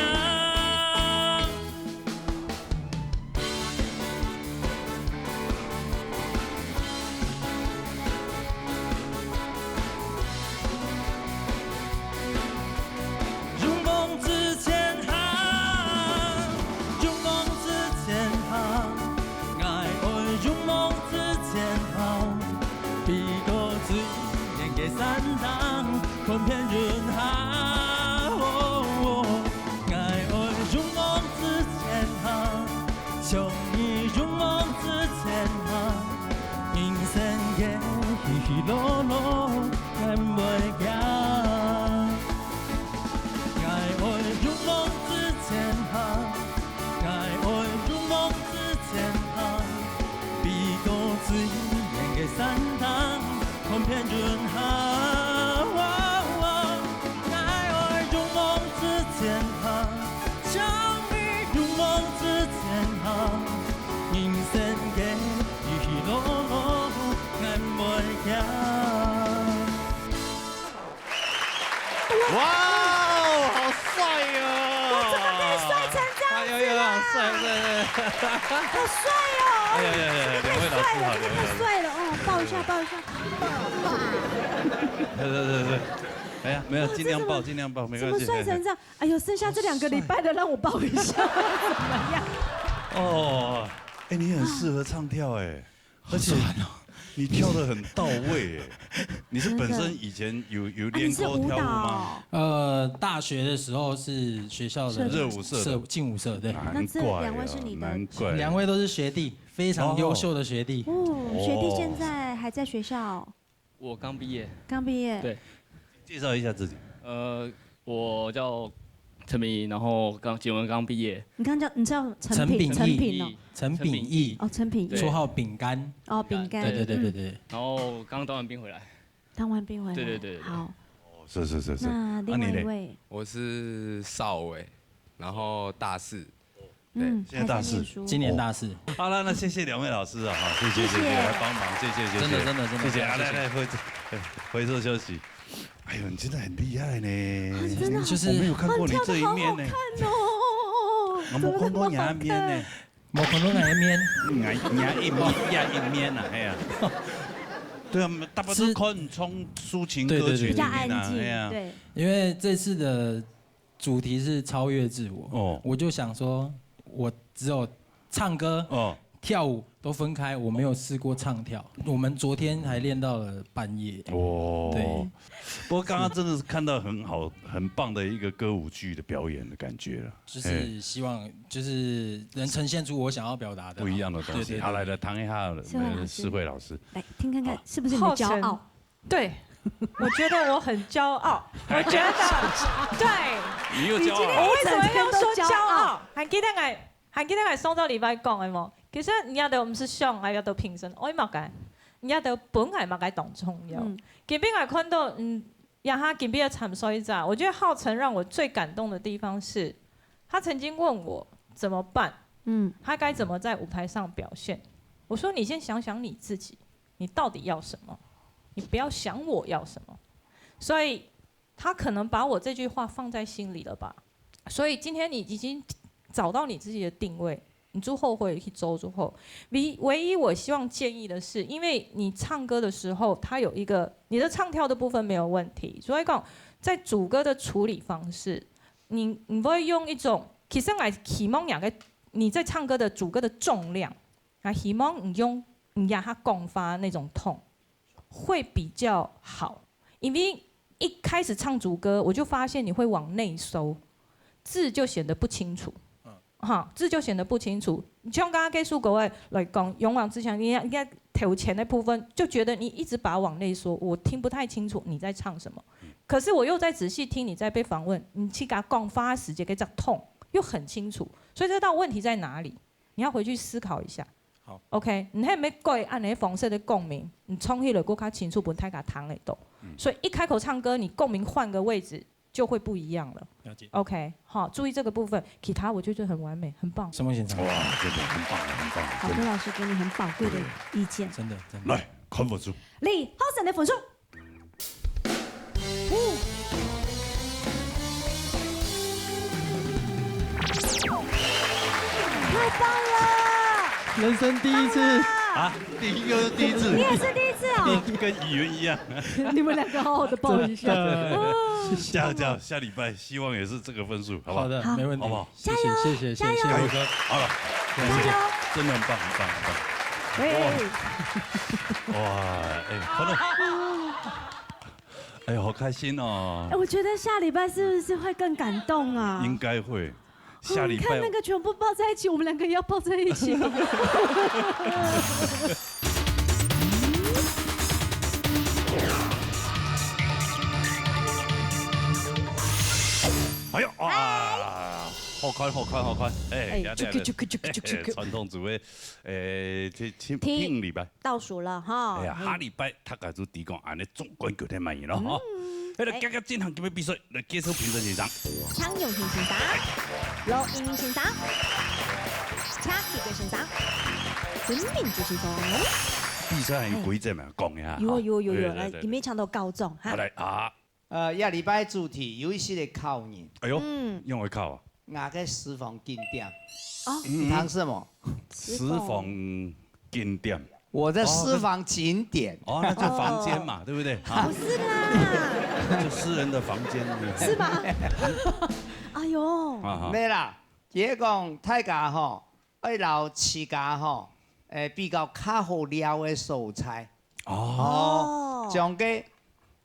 勇往直前行，勇往直前行，𠊎愛勇往直前行，飛過最遠个山頂，看遍雲海。哦，𠊎愛勇往直前行，像你勇往直前行。 人生个起起落落，𠊎毋會驚。𠊎愛勇往直前行，𠊎愛勇往直前行，飛過最遠个山頂，看遍雲海。𠊎愛勇往直前行，像你勇往直前行。 人生个起起落落，𠊎毋會驚。哇哦，好帥哦！我怎麼可以帥成這樣子啦？哎呀呀，帥帥帥！好帥哦！哎呀呀呀，兩位老師好，真的太帥了，真的太帥了哦！抱一下，抱一下。对对对对，哎呀，没有，尽量抱，尽量抱，没关系。怎么帅成这样？哎呦，剩下这两个礼拜的让我抱一下，怎么样？哦，哎，你很适合唱跳哎，而且你跳得很到位哎。你是本身以前有有练过跳舞吗？啊，你是舞蹈哦。呃，大学的时候是学校的热舞社的社劲舞社，对。难那这怪啊两位是你的难怪。两位都是学弟，非常优秀的学弟。哦，学弟现在还在学校，我刚毕业，刚毕业。对介绍一下自己。呃，我叫陈明，然后刚结文刚毕业，你刚叫你叫陈陈品，品义陈品哦。陈炳义，哦，陈品义。对绰号饼干。哦，饼干。对对对对嗯。对，然后刚当完兵回来，当完兵回来。对对对对对好，是是是是。那另啊你嘞外一位，我是少伟，然后大四。嗯，现在大四还在念书。今年大四。好了，那谢谢两位老师啊，哈，谢谢谢谢谢谢来帮忙，谢谢谢谢，真的真的真的谢谢啊，谢谢来来回回收休息。哎呦，你真的很厉害呢，啊真的好就是我没有看过你这一面呢。跳得好好看哦，我没看过你那面呢，我可能那一面，你那一面呀一面啊，哎呀，对啊，大家都看你唱抒情歌曲里面啊，比较安静，哎呀，对。因为这次的主题是超越自我，哦我就想说，我只有唱歌、哦，跳舞都分开，我没有试过唱跳。我们昨天还练到了半夜。哦，对，不过刚刚真的是看到很好、很棒的一个歌舞剧的表演的感觉了，就是希望就是能呈现出我想要表达的不一样的东西。对对对好，来来谈一下，思慧老师思慧老师，来听看看好是不是你的骄傲？对，我觉得我很骄傲，我觉得对。你又你今天我为什么要说一整天都骄骄傲傲？还记得俺，还记得俺上个礼拜讲的吗？其实你也都不是想，俺也都评审，我嘛该，你也都本来嘛该当重要。嗯今天俺看到，嗯，呀哈，今天的参赛者，我觉得浩辰让我最感动的地方是，他曾经问我怎么办，嗯，他该怎么在舞台上表现。我说：“你先想想你自己，你到底要什么？你不要想我要什么。”所以他可能把我这句话放在心里了吧。所以今天你已经找到你自己的定位，你就后悔去做之后，唯唯一我希望建议的是，因为你唱歌的时候，它有一个你的唱跳的部分没有问题，所以讲在主歌的处理方式，你你会用一种，其实我希望两个你在唱歌的主歌的重量，啊，希望你用你压下讲话那种痛，会比较好，因为一开始唱主歌，我就发现你会往内收，字就显得不清楚。哈，字就显得不清楚。像刚刚这首歌的来讲，勇往直前，你你看头前的部分，就觉得你一直把往内缩，我听不太清楚你在唱什么。可是我又在仔细听你在被访问，你去给他讲话时节个这痛又很清楚，所以这道问题在哪里？你要回去思考一下。好，OK，你还没改按你方式的共鸣，你冲起来过较清楚，分大家听得懂。所以一开口唱歌，你共鸣换个位置，就会不一样了。了解。OK，好，注意这个部分，其他我觉得很完美，很棒。什么现场？哇，真的很棒，很棒，好，真的。周老师给你很宝贵的意见。真的，真的。来，看分数。李浩森的分数。太棒了！人生第一次。啊，第一个是第一次。你也是第一次哦。跟语言一样。你们两个好好的抱一下。真的。哦。加油加油，下礼拜希望也是这个分数，好不好？好的，好。没问题。好不好？谢谢，加油，谢谢，谢谢，加油。谢谢宇哥。好了，加油。真的很棒，很棒，很棒。喂。哇，哎，好了。哎，好开心哦。哎，我觉得下礼拜是不是会更感动啊？应该会。下礼拜哦，你看那个全部抱在一起，我们两个也要抱在一起。哎呦，啊，好看，好看，好看。哎，哎，呀，呀，呀，传统组合，哎，这，这，听，听礼拜。倒数了哈。哎呀，嘿。下礼拜大家就知讲，安尼总冠军在哪里了哈。嗯。那个，哎。刚刚进行这个比赛，来介绍评审先生。张永平先生，罗一鸣先生，查理哥先生，陈明珠先生。比赛还有规则嘛，讲一下哈。有啊，有啊，有啊，有啊，对，对，对，来，对。里面唱到高中哈。好，来啊。 呃，下礼拜主题有一些个考验。哎呦，嗯。用来考啊？我个私房景点。哦。你谈什么？私房景点。我的私房景点。哦，那就房间嘛，哦。对不对？啊。不是啦。就私人的房间，对不对？是吗？哎呦。啊，哈。没啦，结果大家吼， 愛摎自家吼，誒，比較較好尞个所在。哦。哦，將个，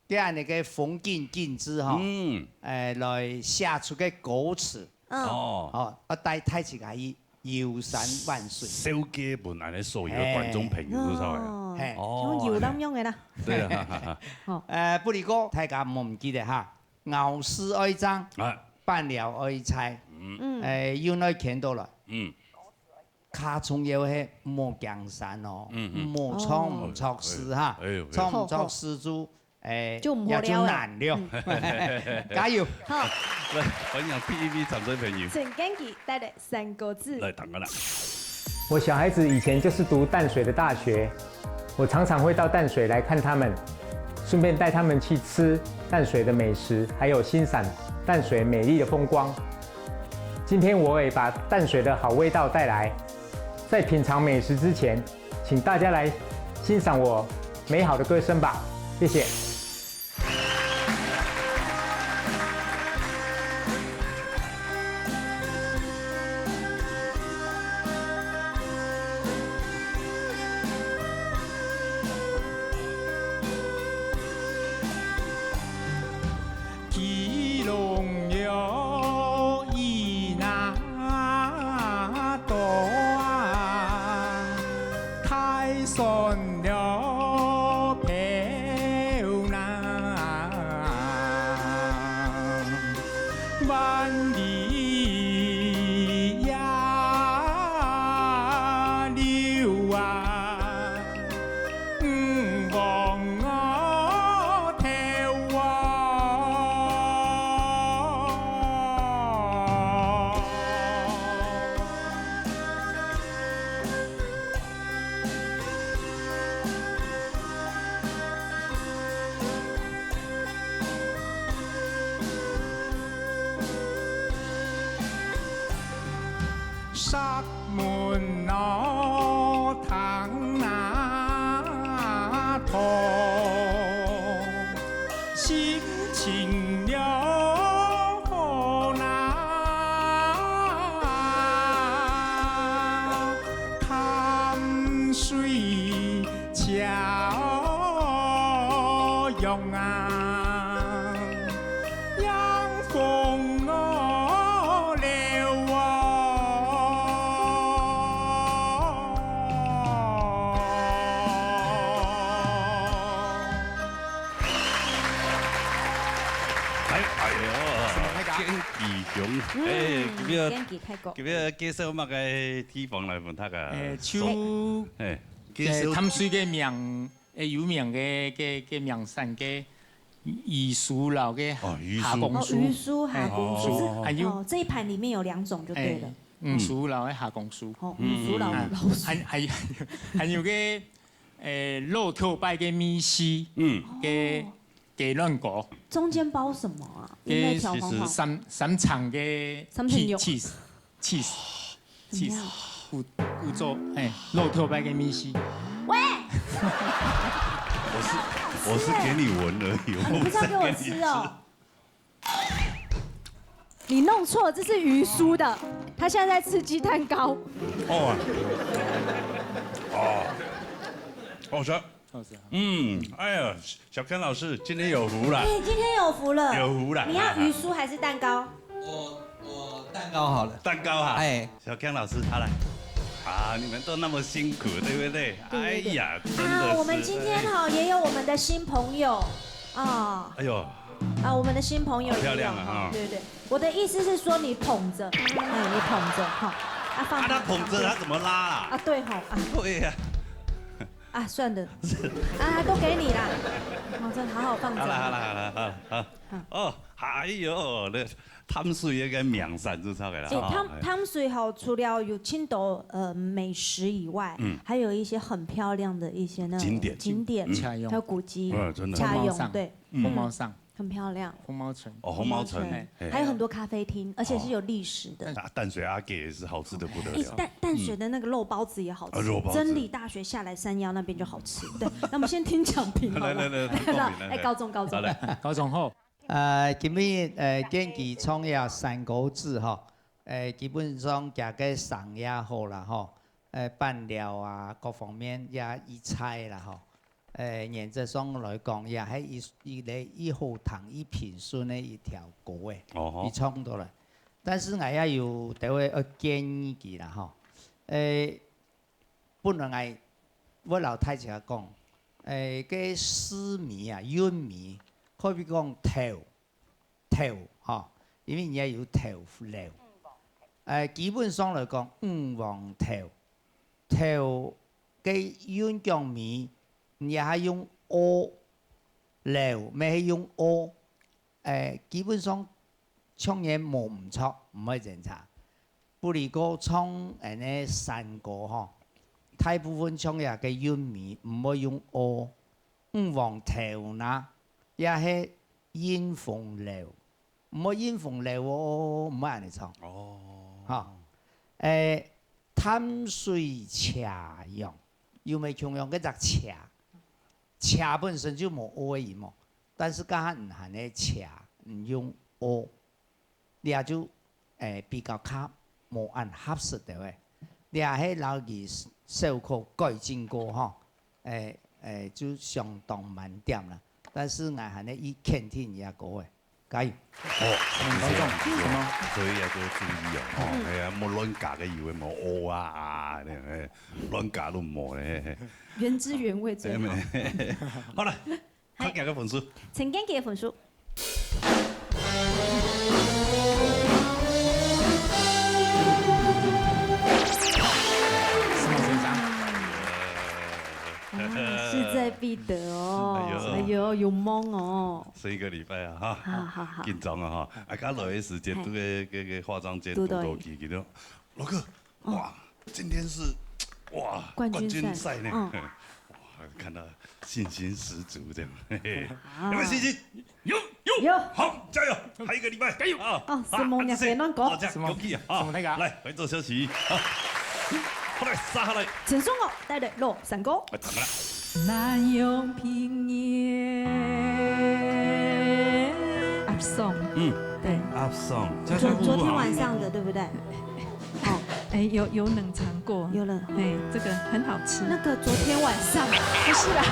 个恁呢个風景景致吼，嗯。誒，來寫出个歌詞。嗯。哦。哦，愛帶，帶自家去遊山玩水。紹介分恁呢所有个觀眾朋友，嘿。知道無？哦，嘿。哦，像遊覽樣个啦。對啊。好。誒，不過大家莫毋記得哈， 咬字愛正，啊。辦了愛在，嗯。誒，又愛牽到來。嗯。較重要係莫驚山哦，嗯，嗯。莫唱毋著字哈，哎呦，哎呦。唱毋著字就，誒，就毋好尞了。也就難了。嗯。加油！好。來，歡迎第一位參賽朋友。陳建奇帶來三個字。來，等等啦。 我小孩子以前就是讀淡水的大学，我常常会到淡水来看他们，顺便带他们去吃淡水的美食，还有欣赏淡水美丽的风光。今天我也把淡水的好味道带来，在品尝美食之前，请大家来欣赏我美好的歌声吧，谢谢。石門路聽那通，心情了好那，淡水朝陽啊。 迎風我流啊。哎，哎喲，那个啊。堅記雄，嗯，哎，今日，堅記大哥。今日介紹麼个地方來分大家？哎，就，哎，介紹淡水个名，哎，有名个，个，个名產个 魚酥摎个哦，魚酥。蝦公酥。哦，魚酥、蝦公酥。哎。哦，這一盤裡面有兩種就對了。哎，魚酥摎个蝦公酥。哦，魚酥摎，嗯，嗯，嗯。摎酥。還，還，還有个，呃，老頭擺个米絲，嗯。个雞卵糕。中間包什麼啊？有沒有調黃黃？三，三層个三層肉。Cheese，cheese。 cheese，cheese，怎麼樣？古，古早，哎，老頭擺个米絲。喂！我是，我是給你聞而已，你不是要給我吃哦？你弄錯，這是魚酥的，他現在在吃雞蛋糕。哦啊。哦。哦，是啊。 老師好。嗯，哎呀，小Ken老師，今天有福了。哎，今天有福了。有福了。你要魚酥還是蛋糕？我，我蛋糕好了。蛋糕哈。哎。小Ken老師，好來。啊，你們都那麼辛苦，對不對？對，對，對。哎呀，真的是。啊，我們今天哈，也有我們的新朋友，啊。哎呦。啊，我們的新朋友也有，好漂亮啊，哈。哈，對，對。我的意思是說，你捧著，哎，你捧著，哈。啊，放，啊，他捧著，放，他怎麼拉啦？啊，對吼，啊。對呀。 啊，算了。啊，都給你啦。哦，這好好放著。好了，好了，好了，好了，好。好。哦，哎喲，那淡水个名產就出來了，哎，哈，淡，哎。淡水吼，除了有盡多，呃，美食以外，嗯。還有一些很漂亮的一些那種景點。景點，嗯。還有古蹟。嗯，真的。車用，紅毛城。對。嗯。紅毛城。 很漂亮。紅毛城。哦，紅毛城，紅毛城。哎。嘿。還有很多咖啡廳，而且是有歷史的。哦。啊，淡水阿給也是好吃得不得了。哎，淡，淡水的那個肉包子也好吃，嗯。啊，肉包子。真理大學下來山腰那邊就好吃。對，那我們先聽講評好了。來，來，來，來，來，來，來，來。哎，高中，高中。好，來。高中好。呃，今日，呃，堅記創業三個字吼，呃，基本上佢个生意好啦吼，呃，拌料啊，各方面也一切啦吼。 呃，原則上來講，也係一，一個一好聽、一平順个一條歌誒，哦吼。佢唱到了。但是𠊎也有兜个愛建議佢啦吼。呃，本來𠊎會摎大家講，呃，該四尾啊，韻尾，可以講頭， 頭，吼，因為人家有頭路。呃，基本上來講，五黃頭，頭个韻腳尾，人家還用o，路，乜係用o。呃，基本上，唱也無毋著，毋會爭差。不過唱恁呢山歌吼，大部分唱這个韻尾毋會用o，五黃頭那，也係 迎風流，毋好迎風流哦，毋好恁樣唱。哦。哈，誒，淡水斜陽，又無共樣个隻斜，斜本身就無o个音哦，但是該下毋喊个斜，毋用o，這就，誒，比較較無恁合適个喂。這係摎佢小可改進過吼。 誒，誒，就相當滿點啦。但是𠊎還係以肯定這个誒，加油！哦，嗯，觀眾，什麼？所以要多注意哦，哦，嗯。哎呀，莫亂加个以為莫哦啊啊，那个亂加都莫嘞。原汁原味最好。好了， 看幾个分數。陳建奇个分數。什麼先生？啊，勢在必得哦。哎喲。哎喲，有夢哦。是一個禮拜啊，哈。好，好，好。緊張啊，哈。啊，剛來个時間，嘿。都个，个，个化妝間，都到，都到，記，記得。老哥，哦。哇，今天是，哇，冠軍賽。冠軍賽呢。嗯。看到信心十足这样，嘿嘿。啊。有没有信心？有，有。有。好，加油，还有一个礼拜，加油。啊，哦，什么啊，你还在乱讲？好，这样，什么？恭喜啊！什么那个啊？来，回座休息。好，好来，杀下来。陈松勇带来《老山歌》。啊，怎么了？南阳平原。阿松。嗯。对。阿松，昨，昨天晚上的，对不对？ 哦。哎，有，有冷藏过。有冷。哎，这个很好吃。那个昨天晚上。不是啦。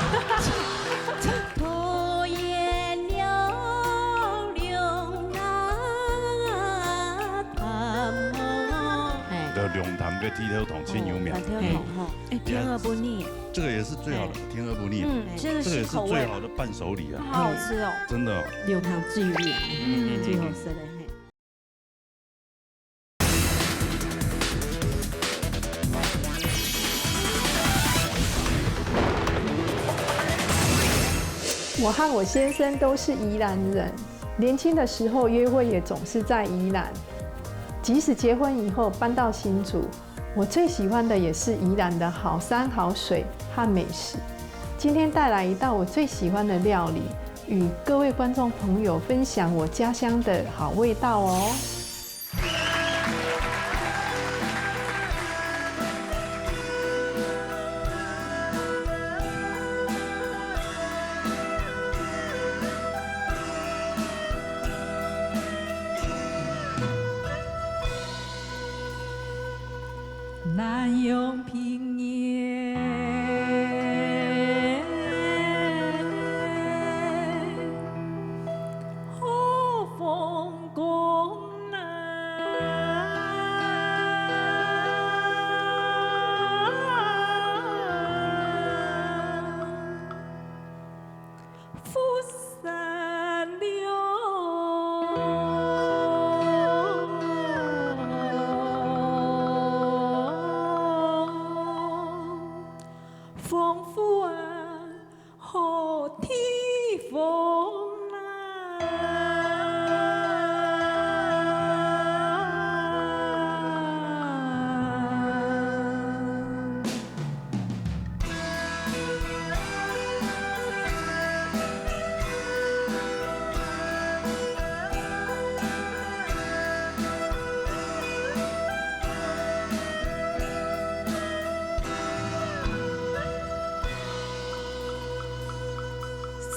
哎。龙潭个剃头桶真有名。哦，剃头桶，吼。哎，甜而不腻。这个也是最好的，哎。甜而不腻。嗯，哎。这个是口味啦。这个也是最好的伴手礼啊。好好吃哦。真的哦。龙潭最有名，嗯，嗯，嗯。最好吃的，嘿。 我和我先生都是宜兰人，年轻的时候约会也总是在宜兰，即使结婚以后搬到新竹，我最喜欢的也是宜兰的好山好水和美食。今天带来一道我最喜欢的料理，与各位观众朋友分享我家乡的好味道哦。 南阳平原，好风光啊！ 富山了，丰富啊，好地方啊。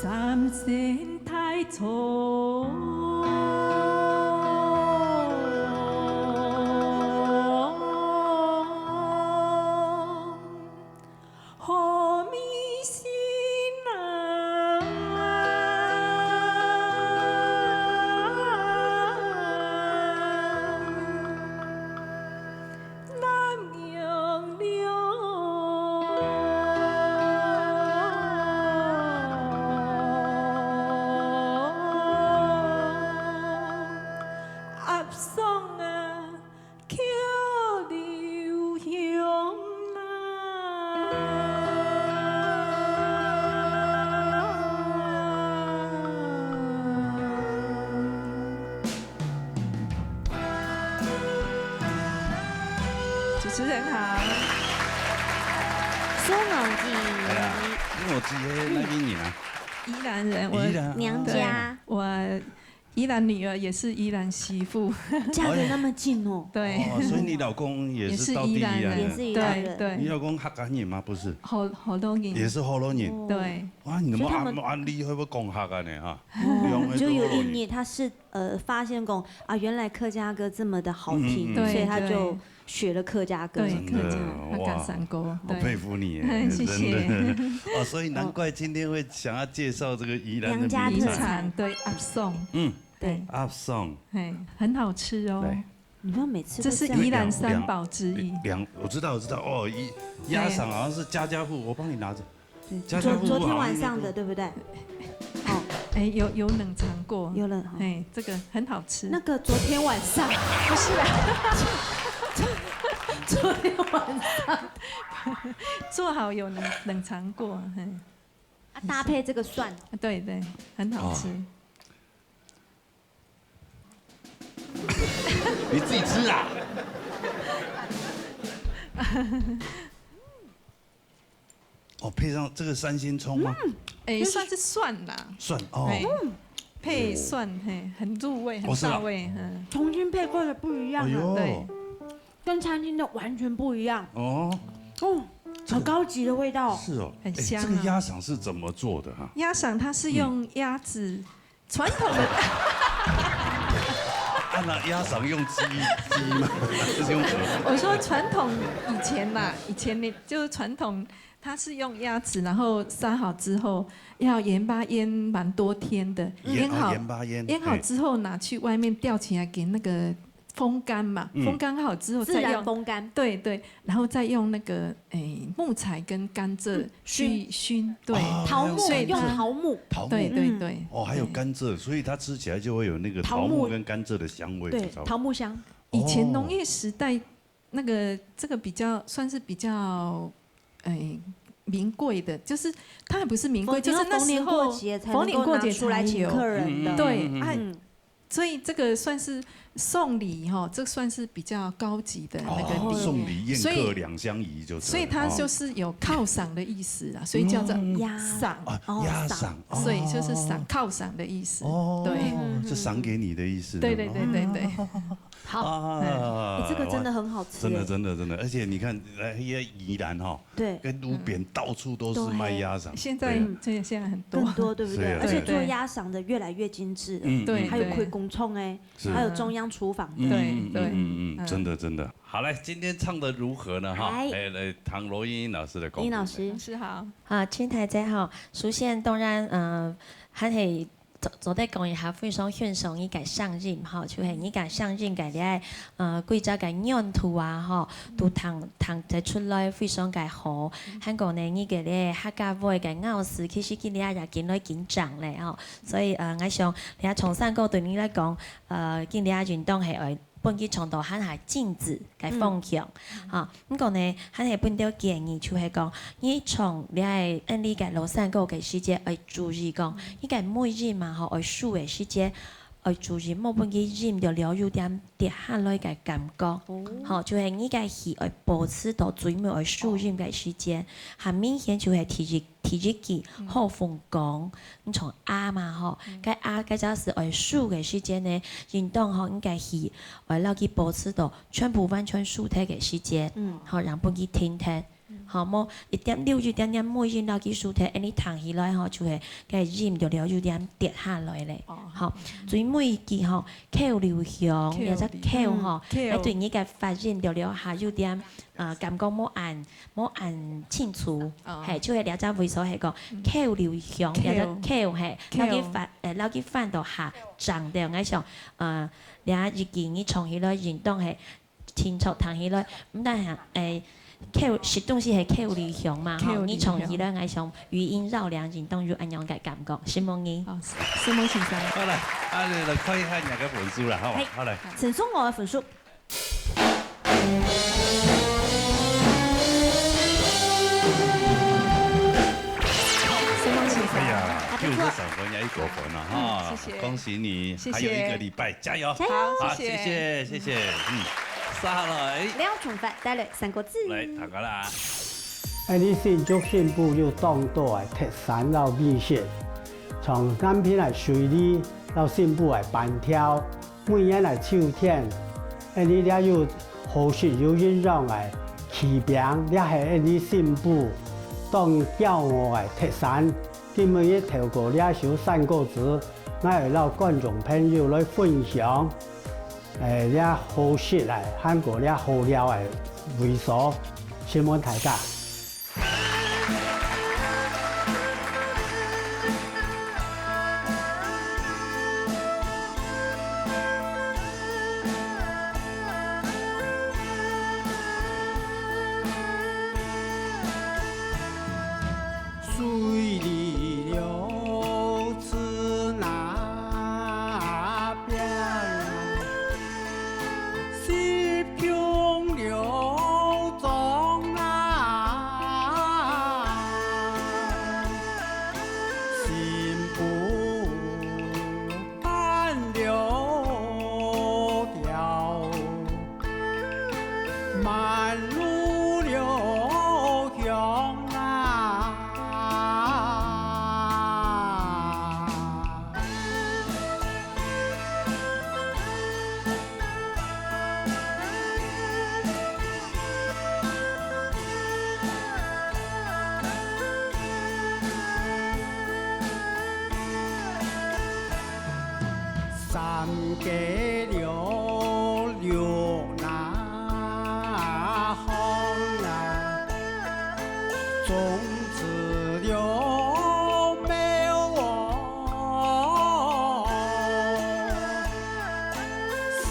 三星大草。 好迷信啊！南阳了，阿桑啊！ 去留香啊。主持人好。苏永吉。哎呀，苏永吉是哪里人啊？宜兰人，我，宜兰啊。娘家。对，我 宜兰女儿也是宜兰媳妇。嫁得那么近哦。对。哦，所以你老公也是道地宜兰人。也是宜兰人。也是宜兰人。对，对。你老公客家人吗？不是。河，河洛人。也是河洛人。哦。对。哇，你们阿，所以他们阿姆阿姆会不会讲客家呢？哈。哦，两个都河洛人。就有一年他是，呃，发现讲，啊，原来客家歌这么的好听，嗯，嗯，嗯。所以他就对，对。 学了客家歌。对，真的，客家，哇，客家山歌，对。好佩服你耶，谢谢。真的。哦，所以难怪今天会想要介绍这个宜兰的名产。娘家特产。名产，对，阿桑。嗯。对。阿桑。嘿，很好吃哦。对。你不要每次都这样。这是宜兰三宝之一。两，两，我知道，我知道。哦，一，对。阿桑好像是家家户，我帮你拿着。 对，家家户户好像都，昨，昨天晚上的，对不对？哦。哎，有，有冷藏过。有冷，哦。哎，这个很好吃。那个昨天晚上。不是啦。昨天晚上。做好有冷，冷藏过，嘿。啊，搭配这个蒜。对，对，很好吃。哦。 你自己吃啊。哦，配上这个三星葱吗？哎，算是蒜啦，蒜哦，哎，配蒜，嘿，很入味，很到位，哦，是啊。嗯。重新配过的不一样啊。哎呦，对。跟餐厅的完全不一样。哦，哦，这个好高级的味道。是哦，很香啊。哎，这个鸭赏是怎么做的啊？鸭赏它是用鸭子，传统的。啊，那鸭赏用鸡，鸡吗？还是用鹅？我说传统以前嘛，以前呢，就是传统，它是用鸭子，然后杀好之后，要盐巴腌蛮多天的，腌，腌好，哦，盐巴腌，腌好之后拿去外面吊起来给那个风干嘛，嘿。风干好之后再用，自然风干。对，对，然后再用那个，诶，木材跟甘蔗去熏，对。哦，桃木，所以它，用桃木。桃木。对，对，嗯。对，哦，还有甘蔗，对。所以它吃起来就会有那个桃木，桃木跟甘蔗的香味，对，知道吗？桃木香。以前农业时代，哦。那个，这个比较，算是比较，诶，名贵的，就是它还不是名贵，就是那时候逢年过节才能够拿出来请客人的。逢年过节才有。对，嗯，嗯，嗯。啊，嗯。所以这个算是送礼吼，这算是比较高级的那个礼。哦，送礼宴客两相宜就是了，所以它就是有犒赏的意思啦，所以叫做，嗯。鸭赏。啊，哦，鸭赏，赏。哦。所以就是赏，犒赏的意思。哦，对。是赏给你的意思。对，对，对，对，对。哦。好。啊，哎，这个真的很好吃耶。真的，真的，真的，而且你看，来，宜兰哈，对。跟路边到处都是卖鸭赏。对。现在，对。对，现在很多。更多，对不对？是啊。而且做鸭赏的越来越精致了，嗯，对，还有开工厂哎，对。是。还有中央厨房的。嗯，对，嗯，嗯，对。嗯，嗯，嗯。真的，真的。好，来，今天唱得如何呢？哈，来。来，来，唐罗英老师的公布。英老师。老师好。啊，亲大家好。首先，当然，呃，还是做，做得讲一下，非常欣赏你个聲音，吼，就係你个聲音个咧，呃，規隻个韻頭啊，吼，都聽，聽得出來非常个好。還過呢，你个咧客家話个咬字，其實今日也緊來緊正咧，吼。所以，呃，𠊎想，這唱山歌對你來講，呃，今日應當係愛 分佢唱到還較精緻个方向。嗯。哈，毋過呢，還係分條建議，就係講，你唱這个恩俚个老山歌个時節，愛注意講，嗯。你个尾音嘛吼，愛收个時節，愛注意，莫分佢音調了有點跌下來个感覺。哦。吼，就係你个氣愛保持到最尾愛收音个時節，哦。還明顯就係第一 第一句，嗯。好風光，你唱啊嘛吼，嗯。該啊，該隻字愛收个時節呢，應當吼，你个氣愛摎佢保持到全部完全收忒个時節，嗯。吼，讓分佢停忒。嗯。吼，莫一點，留一點點尾音摎佢收忒，恁樣聽起來吼，就係該音就了有點跌下來咧。哦。吼，最尾一句吼，口留香，口留，這隻口吼，嗯，口。愛對你个發音就了下有點 呃，感覺無恁，無恁清楚，哦。係，就係這隻位所係講，嗯。口留香，口。這隻口係，口。摎佢翻，呃，摎佢翻到較正兜，𠊎想，呃，這一句你唱起來應當係清楚聽起來，毋但係，誒，口，食東西係口留香嘛，吼，口留香。你唱起來，𠊎想餘音繞樑應當有恁樣个感覺，承蒙你。好，承蒙先生。好來，啊，來看一下你个分數啦，好無？係。好來。承蒙𠊎个分數。 承蒙先生。哎呀，還不錯。九十三分也一過分了哈，嗯，謝謝。恭喜你，謝謝。還有一個禮拜，加油。加油。好，好，謝謝。謝謝，謝謝。嗯，續下來。廖崇發帶來三個字。來，大家啦。恁樣新竹新埔有當多个特產摎美食，像南片个水梨，摎新埔个粄條， 每年个秋天，𠊎俚這有好食又營養个柿餅，這係𠊎俚新埔當驕傲个特產。今晡日透過這首山歌詞，𠊎愛摎觀眾朋友來分享，誒，這好食个，還過這好尞个位所。承蒙大家。 水里流至那邊，十共流中啊，新埔 半溜條，滿路留香啊。个綠綠那方啊，種子了苗哦，山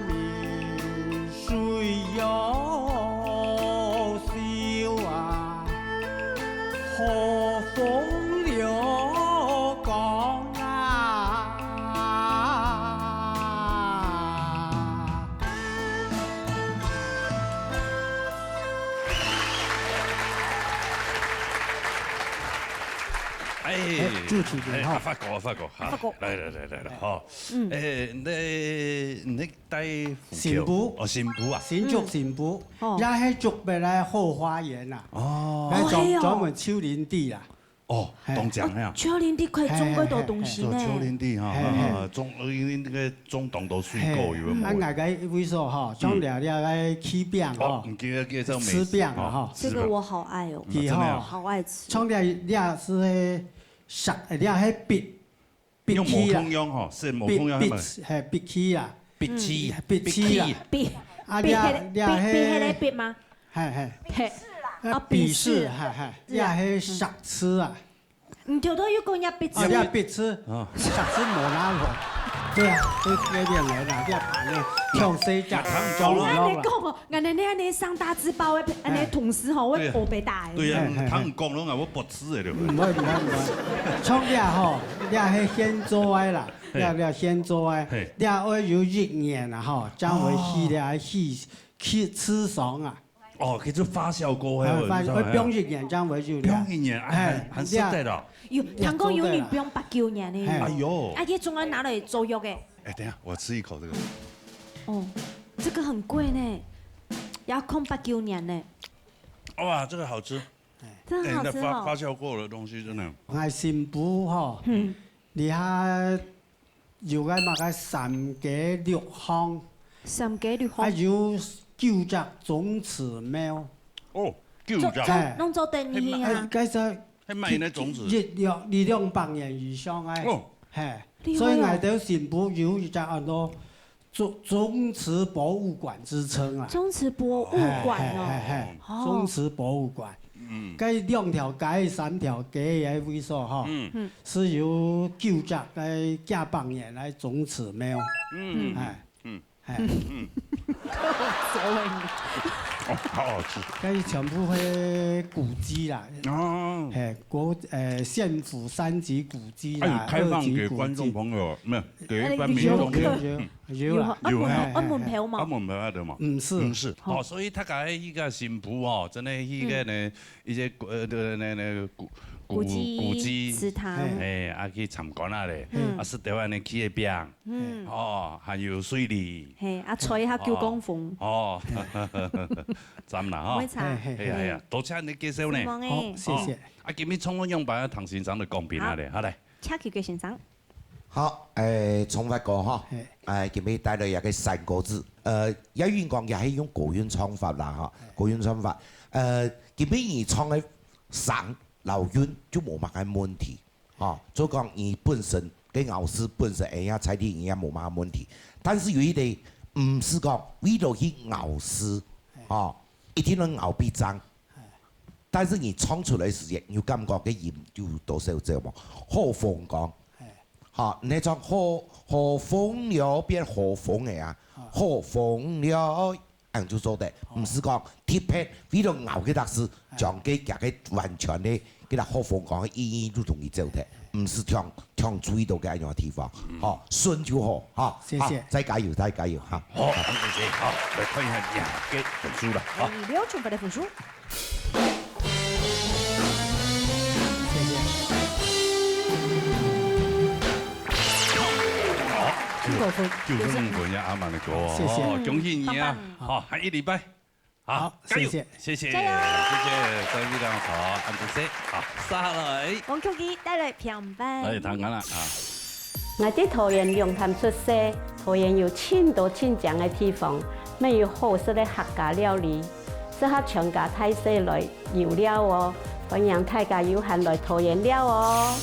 明水要秀啊。 好风流光啊！哎，哎，主持人，哎，哈。啊，發哥，發哥，哈。發哥。來，來，來，來，來，哈。嗯。哎，你，你戴虎口。新埔。哦，新埔啊。新竹新埔。嗯。哦。也係竹北个後花園啊。哦。來專，哦，係哦。專門樹林地啊。 哦，嘿。當靚呀。哦，樹林地可以種幾多東西呢。嘿，嘿，嘿，嘿。做樹林地哈，嘿，嘿。啊，種，呃，應該種當多水果，嘿，有無？啊，𠊎个位所吼，嗯。像這，這个柿餅吼，哦，你今日介紹美食，柿餅啊，吼。吼，這個我好愛哦，柿餅。佢吼，啊，真的啊。好愛吃。像這，這係該石，這係必，必用無共樣吼，係無共樣，必，係無？必，嘿，必柿啊。必柿，嗯。必柿啊。必，啊，這，必彼个，這係，必，必彼个必嗎？ 嘿，嘿。嘿。啊，哦，筆試，筆試。嘿，嘿，是啊。也係石獅啊。嗯。你頭頭又講人家筆試。哦，人家筆試，啊。石獅無那落。對啊，對，對，對，來啦，這盤呢，像細隻，啊，像你講哦，恁呢上大字報个，恁呢同事吼，會烏白打的。對啊，嘿，嘿，嘿。聽講了，𠊎會不吃的，對不對？毋會，毋會，毋會。像這吼，這係現做个啦，嘿。這，這現做个，嘿。這愛有一年啊，吼，正會起來，哦。起，起刺爽啊。 哦，佢就發酵過後，啊，發，你知道嗎？會放一年正會有了。放一年，哎，哎，還，還食得哦。有，聽講有人放八九年呢。哎。哎喲。啊，佢總愛拿來做藥个。哎，等一下，我吃一口這個。哦，這個很貴呢，要放八九年呢。哇，這個好吃。哎。真的好吃哦。哎，那發，發酵過的東西真的。𠊎新埔吼，嗯。你還 有个麼个三街六巷，三街六巷。啊，有九隻種子廟。哦，九隻。種，種，嘿。攏做得你去啊。哎，該隻，係賣那種子。一，一兩，一兩百年以上哎。哦。嘿，厲害哦。所以𠊎兜新埔有一隻安到種，種子博物館之稱啊。種子博物館哦。嘿，嘿，嘿，嘿，哦。種子博物館。 嗯。該兩條街、三條街个位所吼，嗯。嗯。係有九隻个幾百年个種子廟。嗯。哎。嗯。哎。嗯。哦，好好吃。該全部係古蹟啦。哦。嘿，國，呃，縣府三級古蹟啦，哎，開放給觀眾朋友，二級古蹟。沒有，給一般民眾。哎，有，有，有。嗯。 有啊。有啊，有啊。有啊，門，有啊，門票嘛。啊，門票啊，對嘛。毋係。毋係。哦。哦，所以大家去該新埔哦，真个去該呢，嗯。一些，呃，那，那，那古，古，古蹟、古蹟。祠堂。嘿。哎，啊，去參觀啊咧，嗯。啊，食到恁呢起个餅，嗯。哦，還有水梨。嘿，啊，吹一下九降風。哦，哦。讚啦，哈。毋會差。嘿，嘿，嘿。哎呀，哎呀，多謝你介紹呢。承蒙欸。好，謝謝。哦，啊，今日創作樣板啊，唐先生就講評啊咧，好。好，來。請佢个先生。 好，誒，重發哥吼，嘿。誒，今日帶來一個山歌子，呃，也有人講也係用國韻唱法啦，吼，嘿。國韻唱法。呃，今日你唱个聲摎韻就無麼个問題，吼，就講你本身个咬字本身，哎呀，在地你也無麼个問題。但是有一個，毋係講為了去咬字，嘿。吼，一定要咬必爭。嘿。 但是你唱出來个時節，你有感覺个音有多少走無？好風光。嘿。吼，那種好，好風了變好風个啊，好。好風了，恁就做得。哦。毋係講特別為了咬个特色，嘿。將該，佢个完全个，佢个好風光个意義就同佢走忒，毋係唱，唱注意到个恁樣个地方。嗯。吼，順就好，哈。謝謝。好，再加油，再加油，哈。好，謝謝，好，來看一下你个分數了，哈。哎，六千分个分數。 謝謝。好，九十五分。九十五分呀，阿滿个歌哦，謝謝。哦，恭喜你啊！棒棒。好，還一禮拜。好，好，加油！謝謝。謝謝，加油！謝謝，張玉亮，好，按這些，好，下來。王秋吉帶來平板。來，聽看啦，啊。 𠊎在桃園龍潭出世，桃園有盡多盡靚个地方，乜有好食个客家料理，適合全家大細來遊尞哦！歡迎大家有閒來桃園尞哦！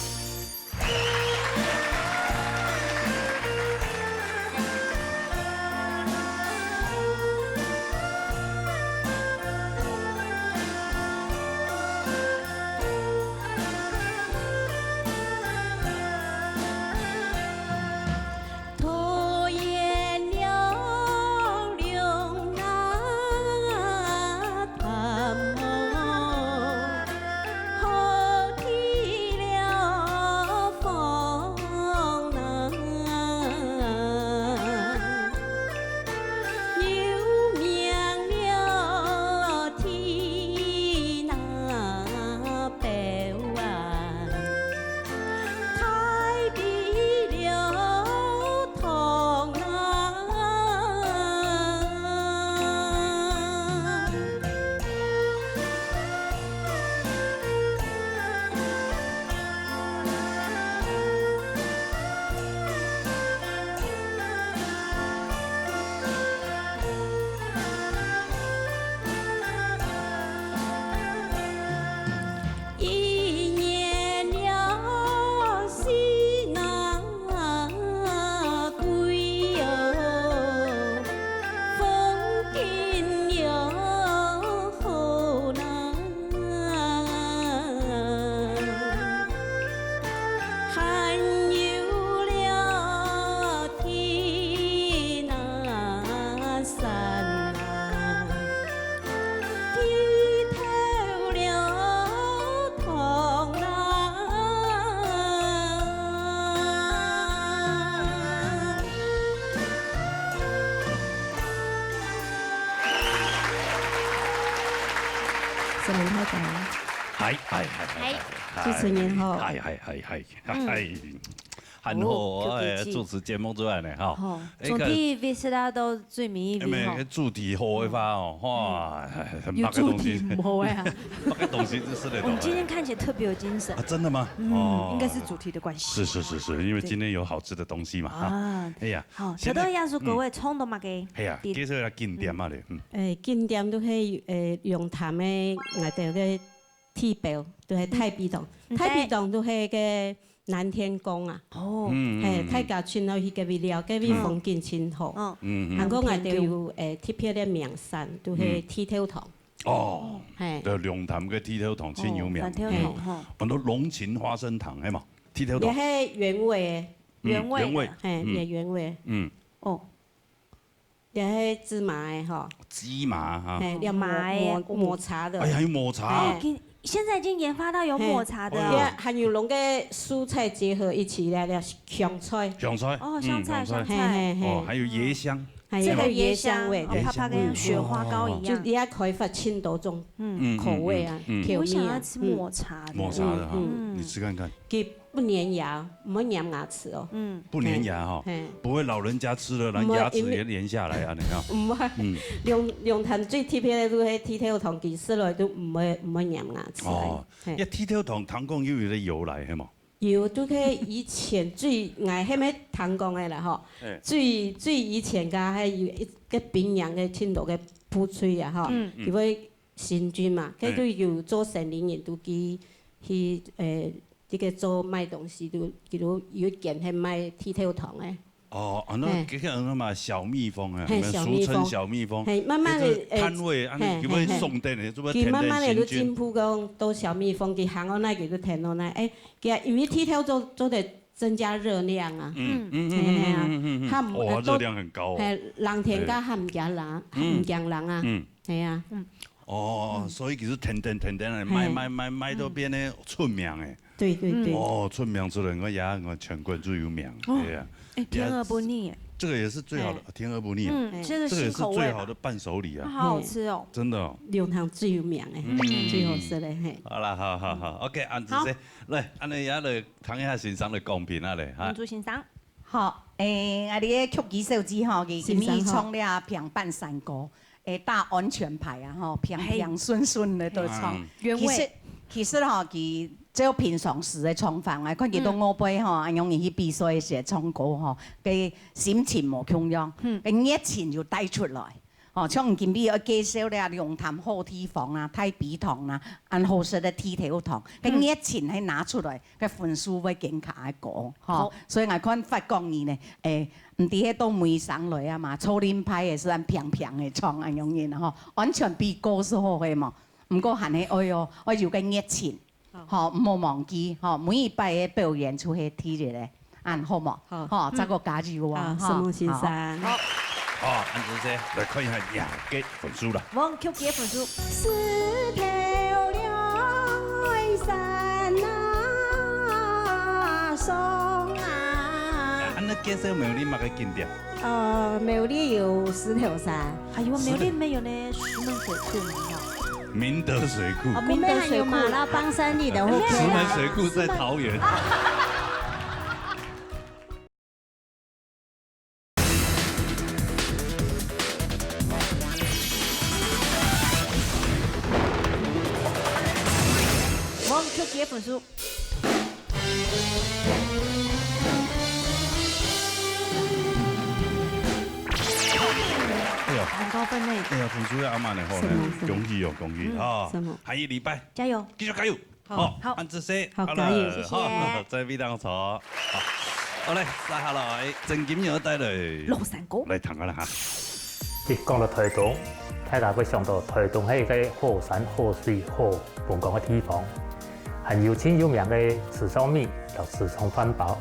个人太太。嗨，嗨，嗨，嗨，嗨，嗨。主持人好。嗨，嗨，嗨，嗨，嗨。嗯。很好，哦，哎，客氣。主持節目做得恁呢，哈。好，哎，總體Visita都最滿意，哎，沒，哈。主題好个話哦，嗯。哇，哎，有主題麼个東西，毋好个啊。麼个東西就是那種，我們今天看起來特別有精神。啊，真的嗎？嗯，哦。應該是主題的關係。是，是，是，是，因為今天有好吃的東西嘛，哈。啊。哎呀，好，現在，頭頭也係各位，嗯。創到麼个？哎呀，介紹一下景點嘛咧，嗯。誒，景點都係，誒，龍潭个，𠊎兜个 地標，就係大陂塘。嗯。大陂塘就係个南天宮啊。哦。嗯，嗯，係，嗯。大家盡愛去該位尞，該位風景盡好。嗯。嗯，嗯。還過𠊎兜有，誒，特別个名產，就係剃頭糖。哦。係。對，龍潭个剃頭糖盡有名。哦，南天堂，嗯。吼。很多龍井花生糖，係嘛？剃頭糖。也係原味个。嗯，原味个。原味。係，嗯。也原味。嗯。哦。 也係芝麻个吼。芝麻哈。嘿，要抹，抹，抹，抹茶的。哎呀，有抹茶啊。哦，已經，現在已經研發到有抹茶的。嘿。哎呀。也還有攏个蔬菜結合一起來，了香菜。香菜。哦，香菜，嗯，香菜。香菜。嘿，嘿，嘿。哦，還有椰香。還有這個椰香味，哦，對。怕怕跟雪花膏一樣。嗯。就也開發盡多種，嗯，口味啊，嗯，嗯，嗯，嗯。口味啊。我想要吃抹茶的。嗯。抹茶的哈，嗯，嗯。你吃看看。給 不粘牙，毋會黏牙齒哦。嗯。不粘牙哈，嘿。不會老人家吃了，然後牙齒也黏下來啊，你看。毋會，嗯。龍，龍潭最特別个就係剃頭糖，佢食落都毋會，毋會黏牙齒。哦，嘿。這剃頭糖聽講有一個由來，係無？有，就係以前最，𠊎係毋係聽講个啦，吼。嘿。最，最以前个還有一個檳城个盡多个布袋啊，吼，嗯。佢會 新進嘛，嘿。該就有做生理人就去，去，誒，這個做賣東西，就，佢就有一間係賣剃頭糖个。哦，啊，該，嘿。該个叫什麼小蜜蜂啊，嘿，什麼俗稱小蜜蜂。小蜜蜂。嘿，慢慢地，就是攤位，誒，啊，你有沒有送電的，嘿，嘿，嘿。是不是天天新進？佢慢慢地就進步講，到小蜜蜂，佢行到哪佢就停到哪。誒，佢啊，因為剃頭做，做得增加熱量啊。嗯，嗯，嗯，嘿，嘿啊。嗯，嗯，嗯，嗯。佢毋，哦，呃，熱量很高哦。嘿，冷天家佢毋驚冷，嘿。佢毋驚冷啊。嗯。嘿啊。嗯。 哦，嗯。所以其實天天天天个賣，嗯。賣，賣，賣到變得出名誒。對，對，對。哦，出名出來，𠊎也，𠊎全國最有名，哦。對啊。哎，甜而不膩耶。這個也是最好的，哎。甜而不膩啊。嗯，哎。這個新口味吧。這個也是最好的伴手禮啊。它好好吃哦。真的哦。龍潭最有名誒，嗯。最好食个，嘿。好啦，好，好，好。OK，恁仔細，好。來，恁仔也來聽一下先生个講評啊咧，哈。嗯，朱先生。 好，誒，𠊎兜个曲奇小姐吼，佢，先生好。佢愛唱這平板山歌，誒，打安全牌啊，吼，平平順順个都唱。嘿。嗯。原味。其實，其實吼，佢照平常時个唱法，𠊎看佢到外背吼，嗯。恁樣去比賽个時候唱歌吼，个心情無共樣，嗯。个熱情就帶出來。 哦，像今晡日愛介紹个龍潭好地方啊、大陂塘啊、恁好食个剃頭糖，該熱情係拿出來，該分數會更加个高，吼。好。所以𠊎看發覺你呢，誒，毋知係到尾生來啊嘛，初輪牌也係恁平平个唱恁樣人吼，完全比歌手好个嘛。毋過還係愛哦，愛有个熱情。 好。吼，毋好忘記，吼，每一擺个表演就係第一个，恁好無？好。吼，再過加油啊，嗯。好，吼，承蒙先生。好。好。好，恁仔細，來看一下你个分數啦。黃曲奇个分數。石頭了山啊，上啊。啊，恁仔介紹苗栗麼个景點？呃，苗栗有石頭山。哎喲，苗栗沒有呢，石門水庫嘛，吼。 明德水庫。哦，明德水庫。我們還有馬拉邦山地的，OK啦。石門水庫在桃園。黃曲奇个分數。 哎喲。很高分呢。哎呀，分數也恁樣呢，好呢。什麼，什麼？恭喜哦，恭喜，嗯，哈。什麼？下一禮拜，加油。繼續加油。好。好，好。恁仔細，好，好了，加油。謝謝。好，再會，大家好。好，好嘞，接下來，曾金友帶來。老山歌。來聽下啦哈。一講到臺東，大家會想到臺東係一個好山好水好風光个地方，還有盡有名个池上米摎池上飯包。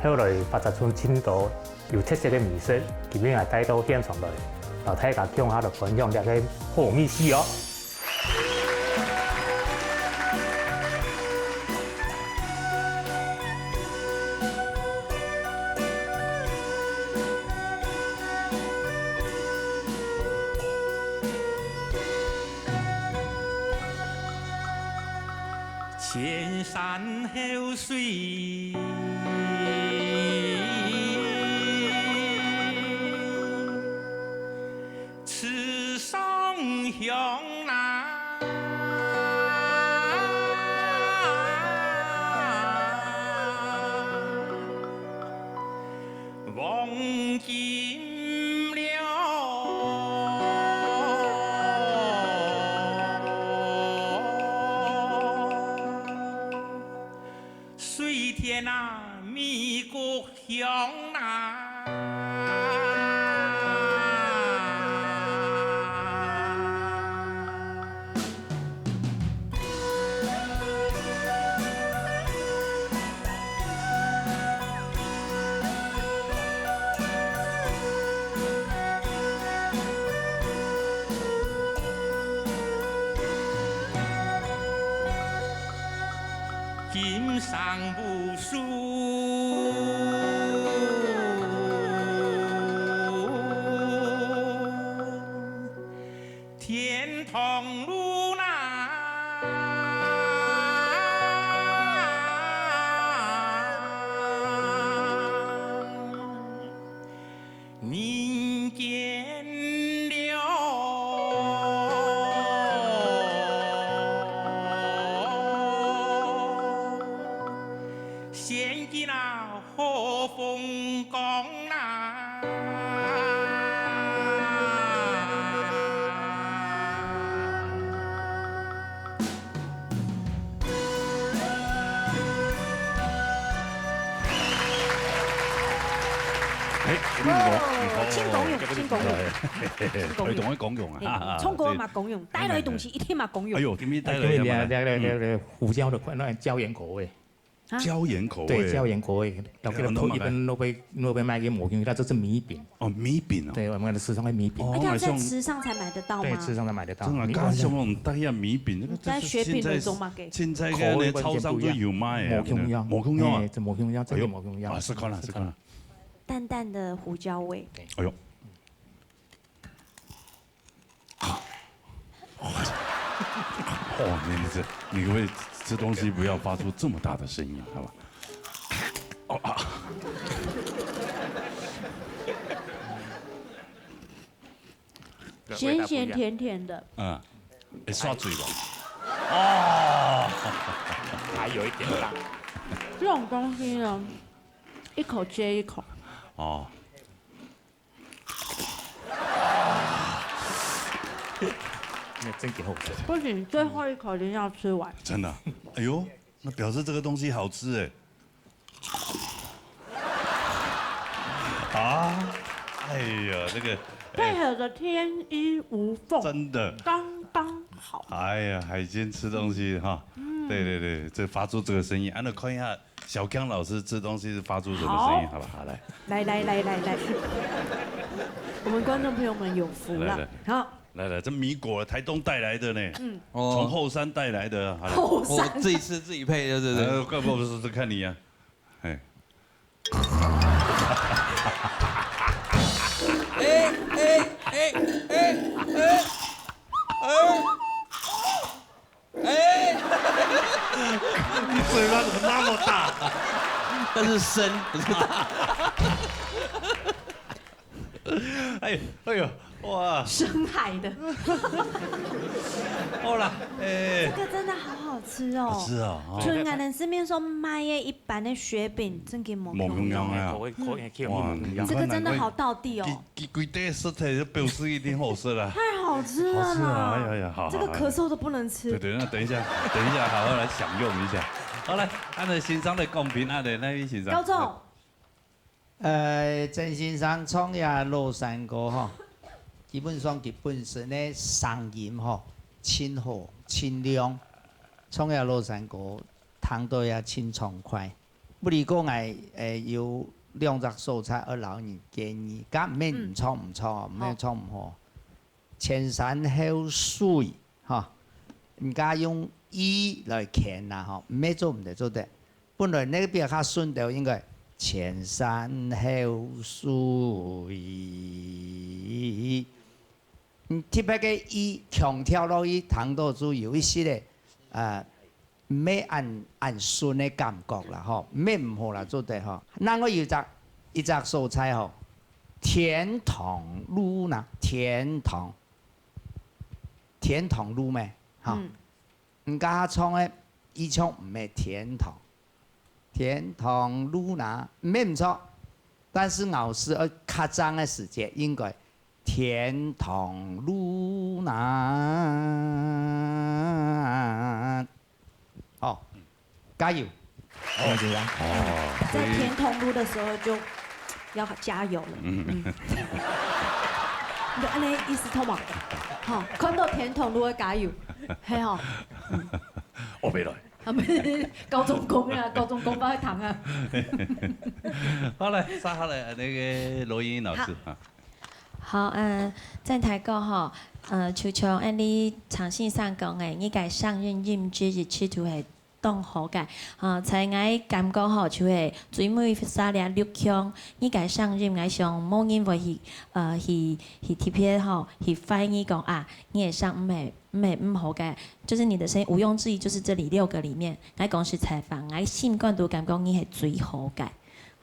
後來發展出盡多有特色个美食，今日𠊎帶到現場來，摎大家共下來分享這個好味緒哦。前山後水，池上香啊，黄金了。 水田啊，米穀香啊。金山武术，天堂路啦。 人间了。仙境啊，好风光啊。 哎，你好，你好，哦，真功用，真功用。哎，真功用。哎，同个功用啊，嘿，哈哈，唱歌嘛功用，帶來个東西一定嘛功用。哎呦，今天帶來个嘛。哎，今天來，來，來，來，胡椒的，那椒鹽口味。啊？椒鹽口味。對，椒鹽口味，然後給它哎，那麼一般都被，都被賣給某些，它就是米餅。哦，米餅哦。對，我們的池上的米餅。哦，哎，它在池上才買得到嗎？對，池上才買得到。真的，米，剛才我們帶一下米餅，那個在雪餅的中嘛給。現在，現在那個超商都有賣啊，無共樣，無共樣啊。哎，這無共樣，真的無共樣。哎呦，啊，試看啦，試看啦。 淡淡的胡椒味。哎呦。哇，你这，你可不可以吃东西不要发出这么大的声音，好吧？哦啊。 咸咸甜甜的。嗯，会刷嘴吧？哦，还有一点辣。这种东西呢，一口接一口。哦。那真给后悔。不行，最后一口一定要吃完。真的，哎呦，那表示这个东西好吃哎。 啊，哎呀，这个，哎，配合得天衣无缝，真的。刚刚好。哎呀，海鲜吃东西哈，嗯。对对对，这发出这个声音，啊，那看一下小刚老师吃东西是发出什么声音，好。好吧，好，来。来来来来来，我们观众朋友们有福了。来来。好。 来来，这米果台东带来的呢，嗯。哦。从后山带来的，好了。后山。我自己吃自己配，对不对？呃，不，不，不是，是看你啊。哎。哎，哎，哎，哎，哎，哎。哎。你嘴巴怎么那么大？但是深，不是大。哎，哎呦，哇。深海的。好啦，哎。这个真的好好吃哦。好吃哦，哦。像俺们市面上卖的一般的雪饼，真个无共样。无共样啊。口味，口味，口味哇，无共样。这个真的好道地哦。佢，佢，佢規个色彩就表示一定好食啦。太好吃了啦。好吃啊，哎呀呀，好，这个咳嗽都不能吃。好，好。对，对，那等一下，等一下好好来享用一下。好，来，俺的先生来讲评，俺的那位先生。高中。 呃，曾先生唱這老山歌吼，基本上佢本身个聲音吼，盡好，盡亮，唱這老山歌，聽到也盡暢快。不過講，𠊎，呃，有兩隻所在愛摎你建議，該毋免你唱毋著，嗯。毋免唱毋好。好。 前山後水，吼，人家用E來牽啦，吼，毋係做毋得，做得。本來該片較順調，應該前山後水。嗯，特別个E強調落去，聽到就有一息个，呃，毋係恁，恁順个感覺啦，吼，毋係毋好啦，做得吼。另外有一隻，一隻所在吼，天堂路啦，天堂，天堂路咩？吼，嗯。你家下唱个，佢唱毋係天堂，天堂路啦，毋係毋著，但是咬字愛較正个時節，應該天堂路啦。 哦，加油！不用緊張。哦，在天堂路的時候就要加油了。嗯。嗯。你就恁呢意思，懂無？好，看到天堂路要加油，係吼。嗯。學袂來。啊，毋係，高中講啊，高中講法會讀啊。好，來，接下來，那個羅英老師啊。好。 好，嗯，讚台哥吼，呃，就像恁呢長信上講个，你个聲音音質一直都係當好个。啊，在𠊎感覺吼，就係最尾沙倈六強，你个聲音，𠊎想無人會去，呃，去，去特別吼，去懷疑講啊，你个聲毋係，毋係毋好个，就是你的聲音毋庸置疑，就是這裡六個裡面，𠊎講實在話，𠊎心肝肚感覺你係最好个。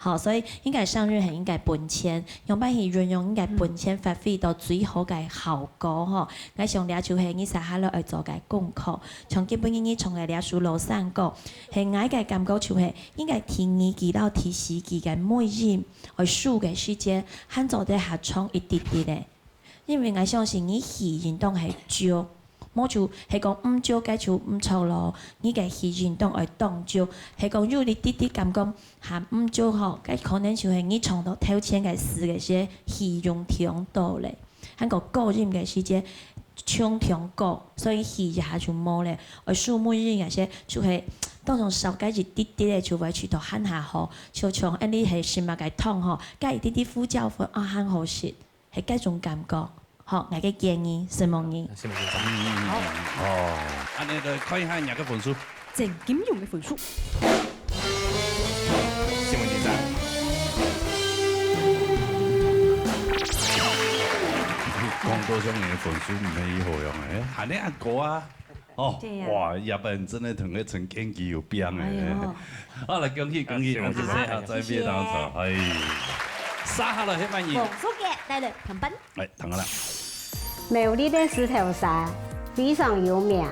好，所以你个聲音係你个本錢，仰般去運用你个本錢，發揮到最好个效果吼。𠊎想這就係你接下來愛做个功課。像今晡日你唱个這首老山歌，係𠊎个感覺就係你个第二句到第四句个尾音，愛收个時節，還做得較長一滴滴个。 因為𠊎相信你氣音當係足，無就係講毋足，該就毋著咯。你个氣音當愛當足，係講有一滴滴感覺還毋足吼，該可能就係你唱到頭前个字个時氣用忒多咧，還過高音个時節唱忒高，所以氣一下就無咧。而收尾音个時就係當中少該一滴滴个就會去到還較好，就像恁呢係食麼个湯吼，加一滴滴胡椒粉啊，還好食。 係該種感覺。好，𠊎个建議，承蒙你。承蒙先生。嗯，嗯，嗯，好。嗯。哦，恁呢來看一下你个分數。鄭金榮个分數。承蒙先生。講到像你个分數毋係好樣欸。恁呢恁高啊。 哦，對呀。哇，這擺真个同个陳建奇有拼欸。哎喲。好，來，恭喜，恭喜，啊，恭喜，恭喜，好，再見，謝謝。大家好，哎。接下來，係麼人？黃淑杰，來了，旁邊。哎，等下啦。苗栗个獅頭山非常有名，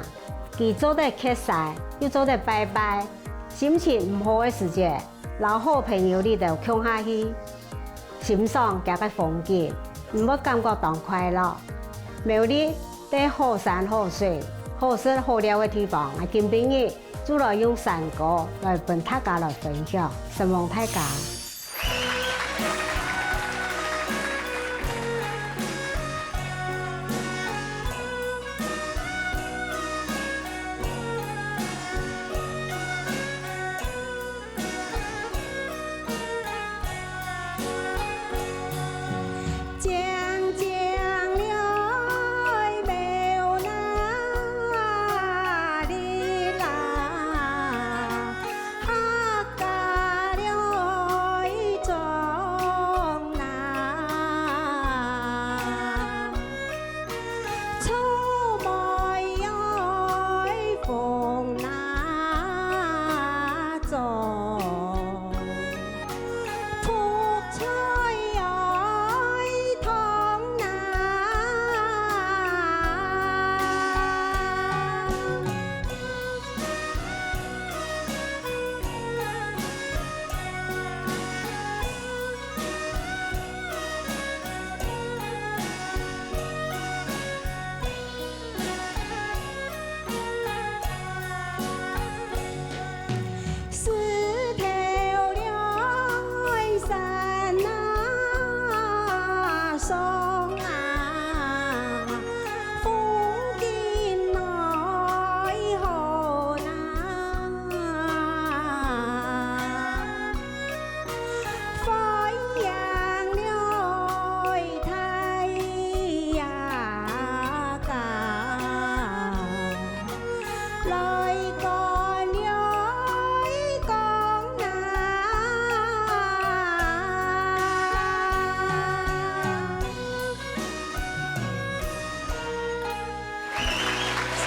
佢做得屐師，又做得拜拜。心情毋好个時節，摎好朋友裡肚共下去，欣賞佢个風景，你會感覺當快樂。苗栗 在好山好水、好食好尞个地方，𠊎今晡日就來用山歌來分大家來分享，承蒙大家。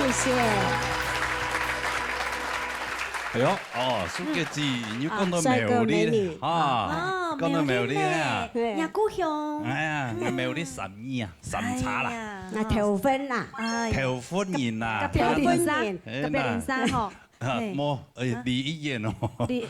謝謝。哎喲，哦，蘇傑姊，你講到苗栗，啊，帥哥美女。啊，哦，講到苗栗啊。苗栗呢，若故鄉。哎呀，苗栗三義啊，三叉啦。哎呀。啊，頭份啦。哎呀。頭份人啦。隔壁鄰舍，哎，隔壁鄰舍吼。啊，嘿。無，哎，離一遠哦。離，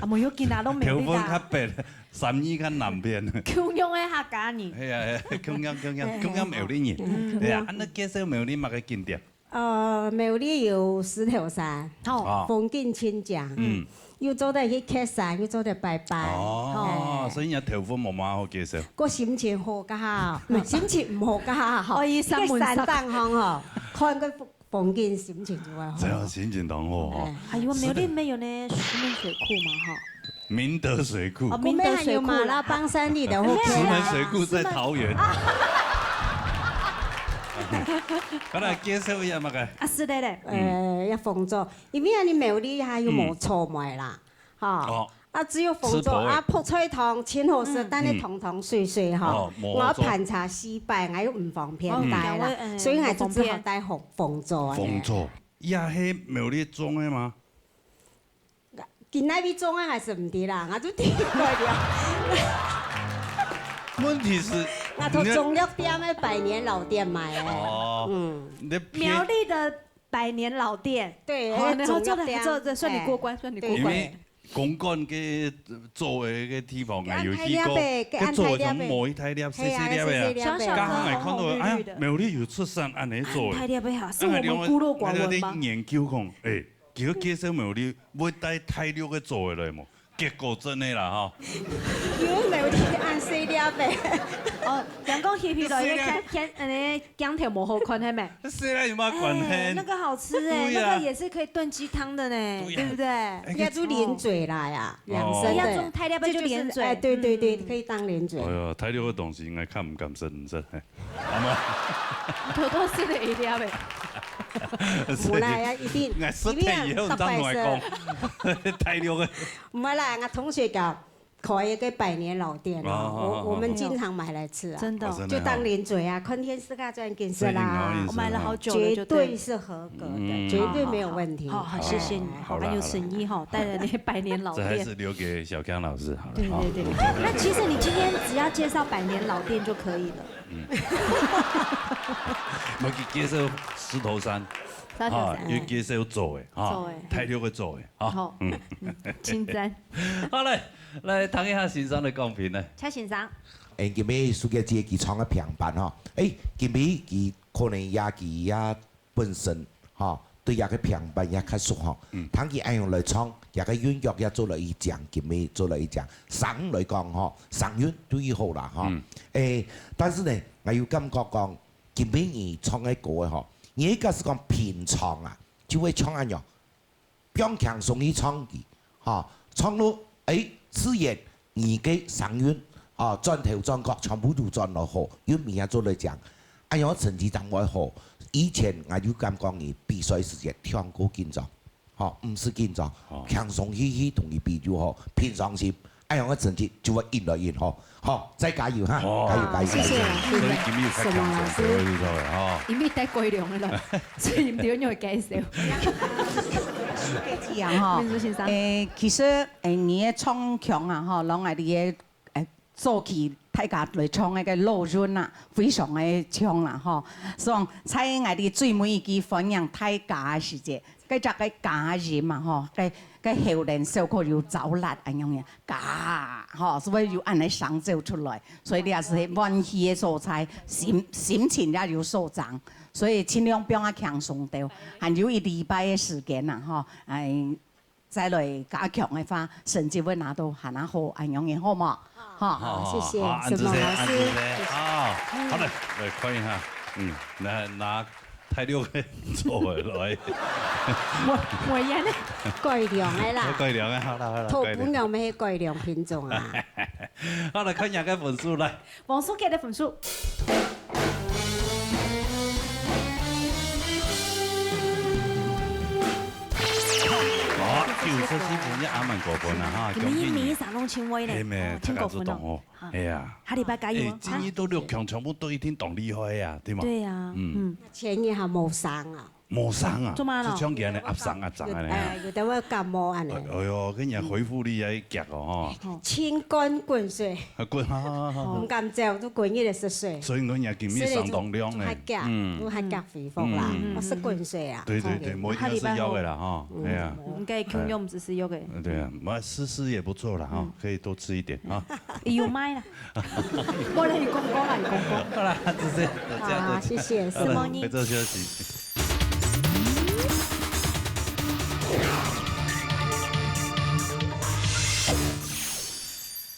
啊，無要緊啊，攏苗栗啦。頭份較北，三義較南邊。共樣个客家人。哎呀，哎呀，共樣，共樣，共樣苗栗人。嗯，哎呀，共樣。啊，該介紹苗栗麼个景點？ 呃，苗栗有獅頭山，哦。風景盡靚，嗯。又做得去蹶山，又做得拜拜。哦，哎。所以若頭份無麼好介紹。个心情好較好，毋係，心情毋好較好。哦，伊三文三。去山頂項吼，看个風，風景，心情就會好。這樣心情當好哦。哎。哎喲，苗栗沒有呢，石門水庫嘛，哈。 明德水庫。哦，明德水庫啦。還有馬拉邦山地的OK啦。石門水庫在桃園。啊。本來介紹一下嘛，該。啊，是的嘞。呃，嗯。愛豐作，因為啊，你苗栗還有無草莓啦，嗯。哈。哦。啊，只有豐作，吃飽欸。啊，泡菜湯，盡好食，嗯。但係湯湯水水哈，哦，無好做。我要盤查西北，我又毋方便帶啦，哦，嗯，所以我就只好帶豐，豐作个。豐作，也係苗栗種个嗎？ 今哪位種啊，還係毋知啦，𠊎就聽過了。問題是，𠊎同中藥店个百年老店買个。哦。嗯。苗栗的百年老店。對，哦，然後做得，中藥店。做，做，算你過關，哎。算你過關。對，對。因為公館个做个地方啊，有去過，該做个像無一大粒，細細粒个啊。嘿啊，細細粒个。小小个，剛剛還看到，紅紅綠綠的。哎呀，苗栗有出產恁樣做个。啊，大粒个哈，是我們孤陋寡聞嗎？啊，兩個，啊，兩個研究講，哎， 佢个介紹苗栗會帶大陸个做个來無？結果真个啦，吼。有苗栗恁細粒个。哦，人講翕起來，細粒。該鏡，該，恁樣鏡頭無好看，係無？細粒有麼關係？哎，那個好吃哎，對呀。那個也是可以燉雞湯的呢，對呀。對不對？哎，也就零嘴啦呀，哦。養生的。要種大粒个就零嘴。這就是，哎，對，對，對，嗯。可以當零嘴。哎喲，大陸个東西應該較毋敢食，毋食，嘿。 阿媽。偷偷食了一粒欸。無啦，要一定，𠊎食忒以後，你正同𠊎講，大陸个。毋係啦，𠊎同學講，開一個百年老店啊，哦，哦，哦，我，我們經常買來吃啊。真的哦。哦，真的哦。就當零嘴啊，看電視看轉緊食啦。所以你好意思，我買了好久了，絕對是合格的，嗯。絕對沒有問題。好，好，好，謝謝你，哎，好啦，好啦。好，很有誠意哈，帶了那百年老店。這還是留給小剛老師好了，對，哈。對，對，對。那其實你今天只要介紹百年老店就可以了。 嗯。無去介紹獅頭山，獅頭山，哈，嗯。又介紹做个，哈，做个。大陸个做个，哈。好，嗯。嗯，清真。好，來，來聽一下先生个講評呢。蔡先生。欸，今晡日蘇傑姊佢唱个平板吼，欸，今晡日佢可能也，佢也 本身，吼，對這個平板也較熟吼。嗯。聽佢恁樣來唱，這個韻腳也做了一張，今晡日做了一張。聲來講吼，聲韻對佢好啦，吼。嗯。欸，但是呢，𠊎有感覺講，今晡日你唱个歌个吼，你假使講平常啊，就會唱恁樣，放輕鬆去唱佢，吼，唱到，欸，自然 你个聲韻，啊，轉頭轉角全部都轉到好，韻味也做得靚。恁樣成績正會好。以前𠊎有感覺你比賽時節忒過緊張，吼，毋使緊張，哦。輕鬆嘻嘻同佢比就好，平常心，恁樣个成績就會越來越好。好，再加油哈，哦。加油，加油，謝謝，加油。謝謝。所以今日較輕鬆，沈老師。各位聽眾吼。因為帶改良个咯，所以毋對，因為介紹。這樣吼，秘書先生。欸，其實，欸，你个唱腔啊，吼，摎𠊎俚个 欸，早期大家來唱該個老韻啊，非常个像啦，吼。所以在𠊎俚最尾一句歡迎大家个時節，該隻个家音嘛，吼，該，該喉嗹小可有燥辣恁樣个，家，吼，所以有恁樣聲走出來。所以這也係歡喜个所在，心，心情也有所長。所以盡量放較輕鬆兜，還有一禮拜个時間啦，吼，欸， 再來加強个話，成績會拿到還較好，恁樣个好無？好，好，謝謝，好，沈老師。恁仔細，恁仔細，啊，好的，來看一下，嗯，拿，拿大陸个做个來。我，我也呢。改良个啦。改良个，好啦，好啦，改良。頭本來毋係改良品種啊。好，來看一下个分數，來。 黃淑傑个分數。哦，九十四分，也還蠻高分啊，哈，今晡日每一場攏盡會呢，係咩，哦，盡高分哦。大家都懂哦。好。哎呀。下禮拜加油哦，欸，今晡日都六強，哈。全部都一定當厲害啊，對嗎？對啊，嗯。嗯。前一下無上啊。無聲啊，做麼个咯？就像佢恁樣壓聲壓聲恁樣啊。哎，有的會感冒恁樣。哎，哎喲，跟你講，恢復力也強哦，吼。清乾滾水。啊，滾，好，好，好，好。毋敢走，就滾一个食水。所以我講今日相當涼呢。所以就，就較強，嗯。就較強恢復啦。嗯。哦，食滾水啊。對，對，對，嗯。無一定係藥个啦，吼。嗯。哎呀。嗯，應該共樣毋係食藥个。嗯，對啊，嘛，試試也不錯啦，哈，嗯。可以多吃一點啊。有賣啦。無啦，有廣告啦，有廣告。好啦，就這樣，就這樣，啊，就這樣。謝謝，好啦，承蒙你。回頭休息。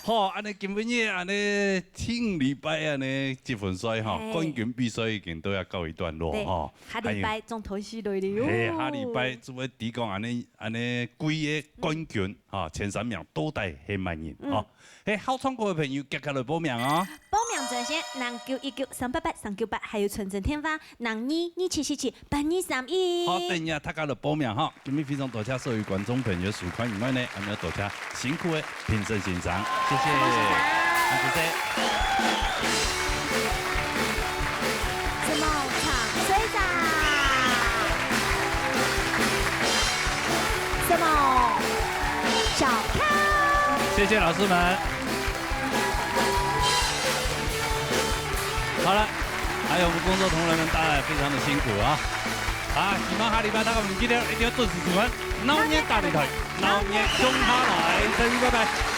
好，恁樣今晡日恁樣頂禮拜恁樣積分賽吼，嘿。冠軍比賽已經都要告一段落，對，吼。下禮拜重頭戲來了。還有，嘿，下禮拜就會提供恁樣，恁樣幾个冠軍，吼，前三名到底係麼人，嗯。吼。 嘿，好唱歌个朋友，遽遽來報名哦。報名專線：零九一九三八八三九八，還有傳真電話：零二二七四七八二三一。好，等一下大家來報名哈。今日非常多謝所有觀眾朋友收看以外呢，還有多謝辛苦个評審先生，謝謝。辛苦先生。謝謝。承蒙唱衰仔？承蒙小康？謝謝老師們。好了，還有我們工作同仁們，大家也非常的辛苦啊。啊，希望下禮拜大家毋記得一定要準時收看《鬧熱大擂台》，鬧熱共下來，再見，拜拜。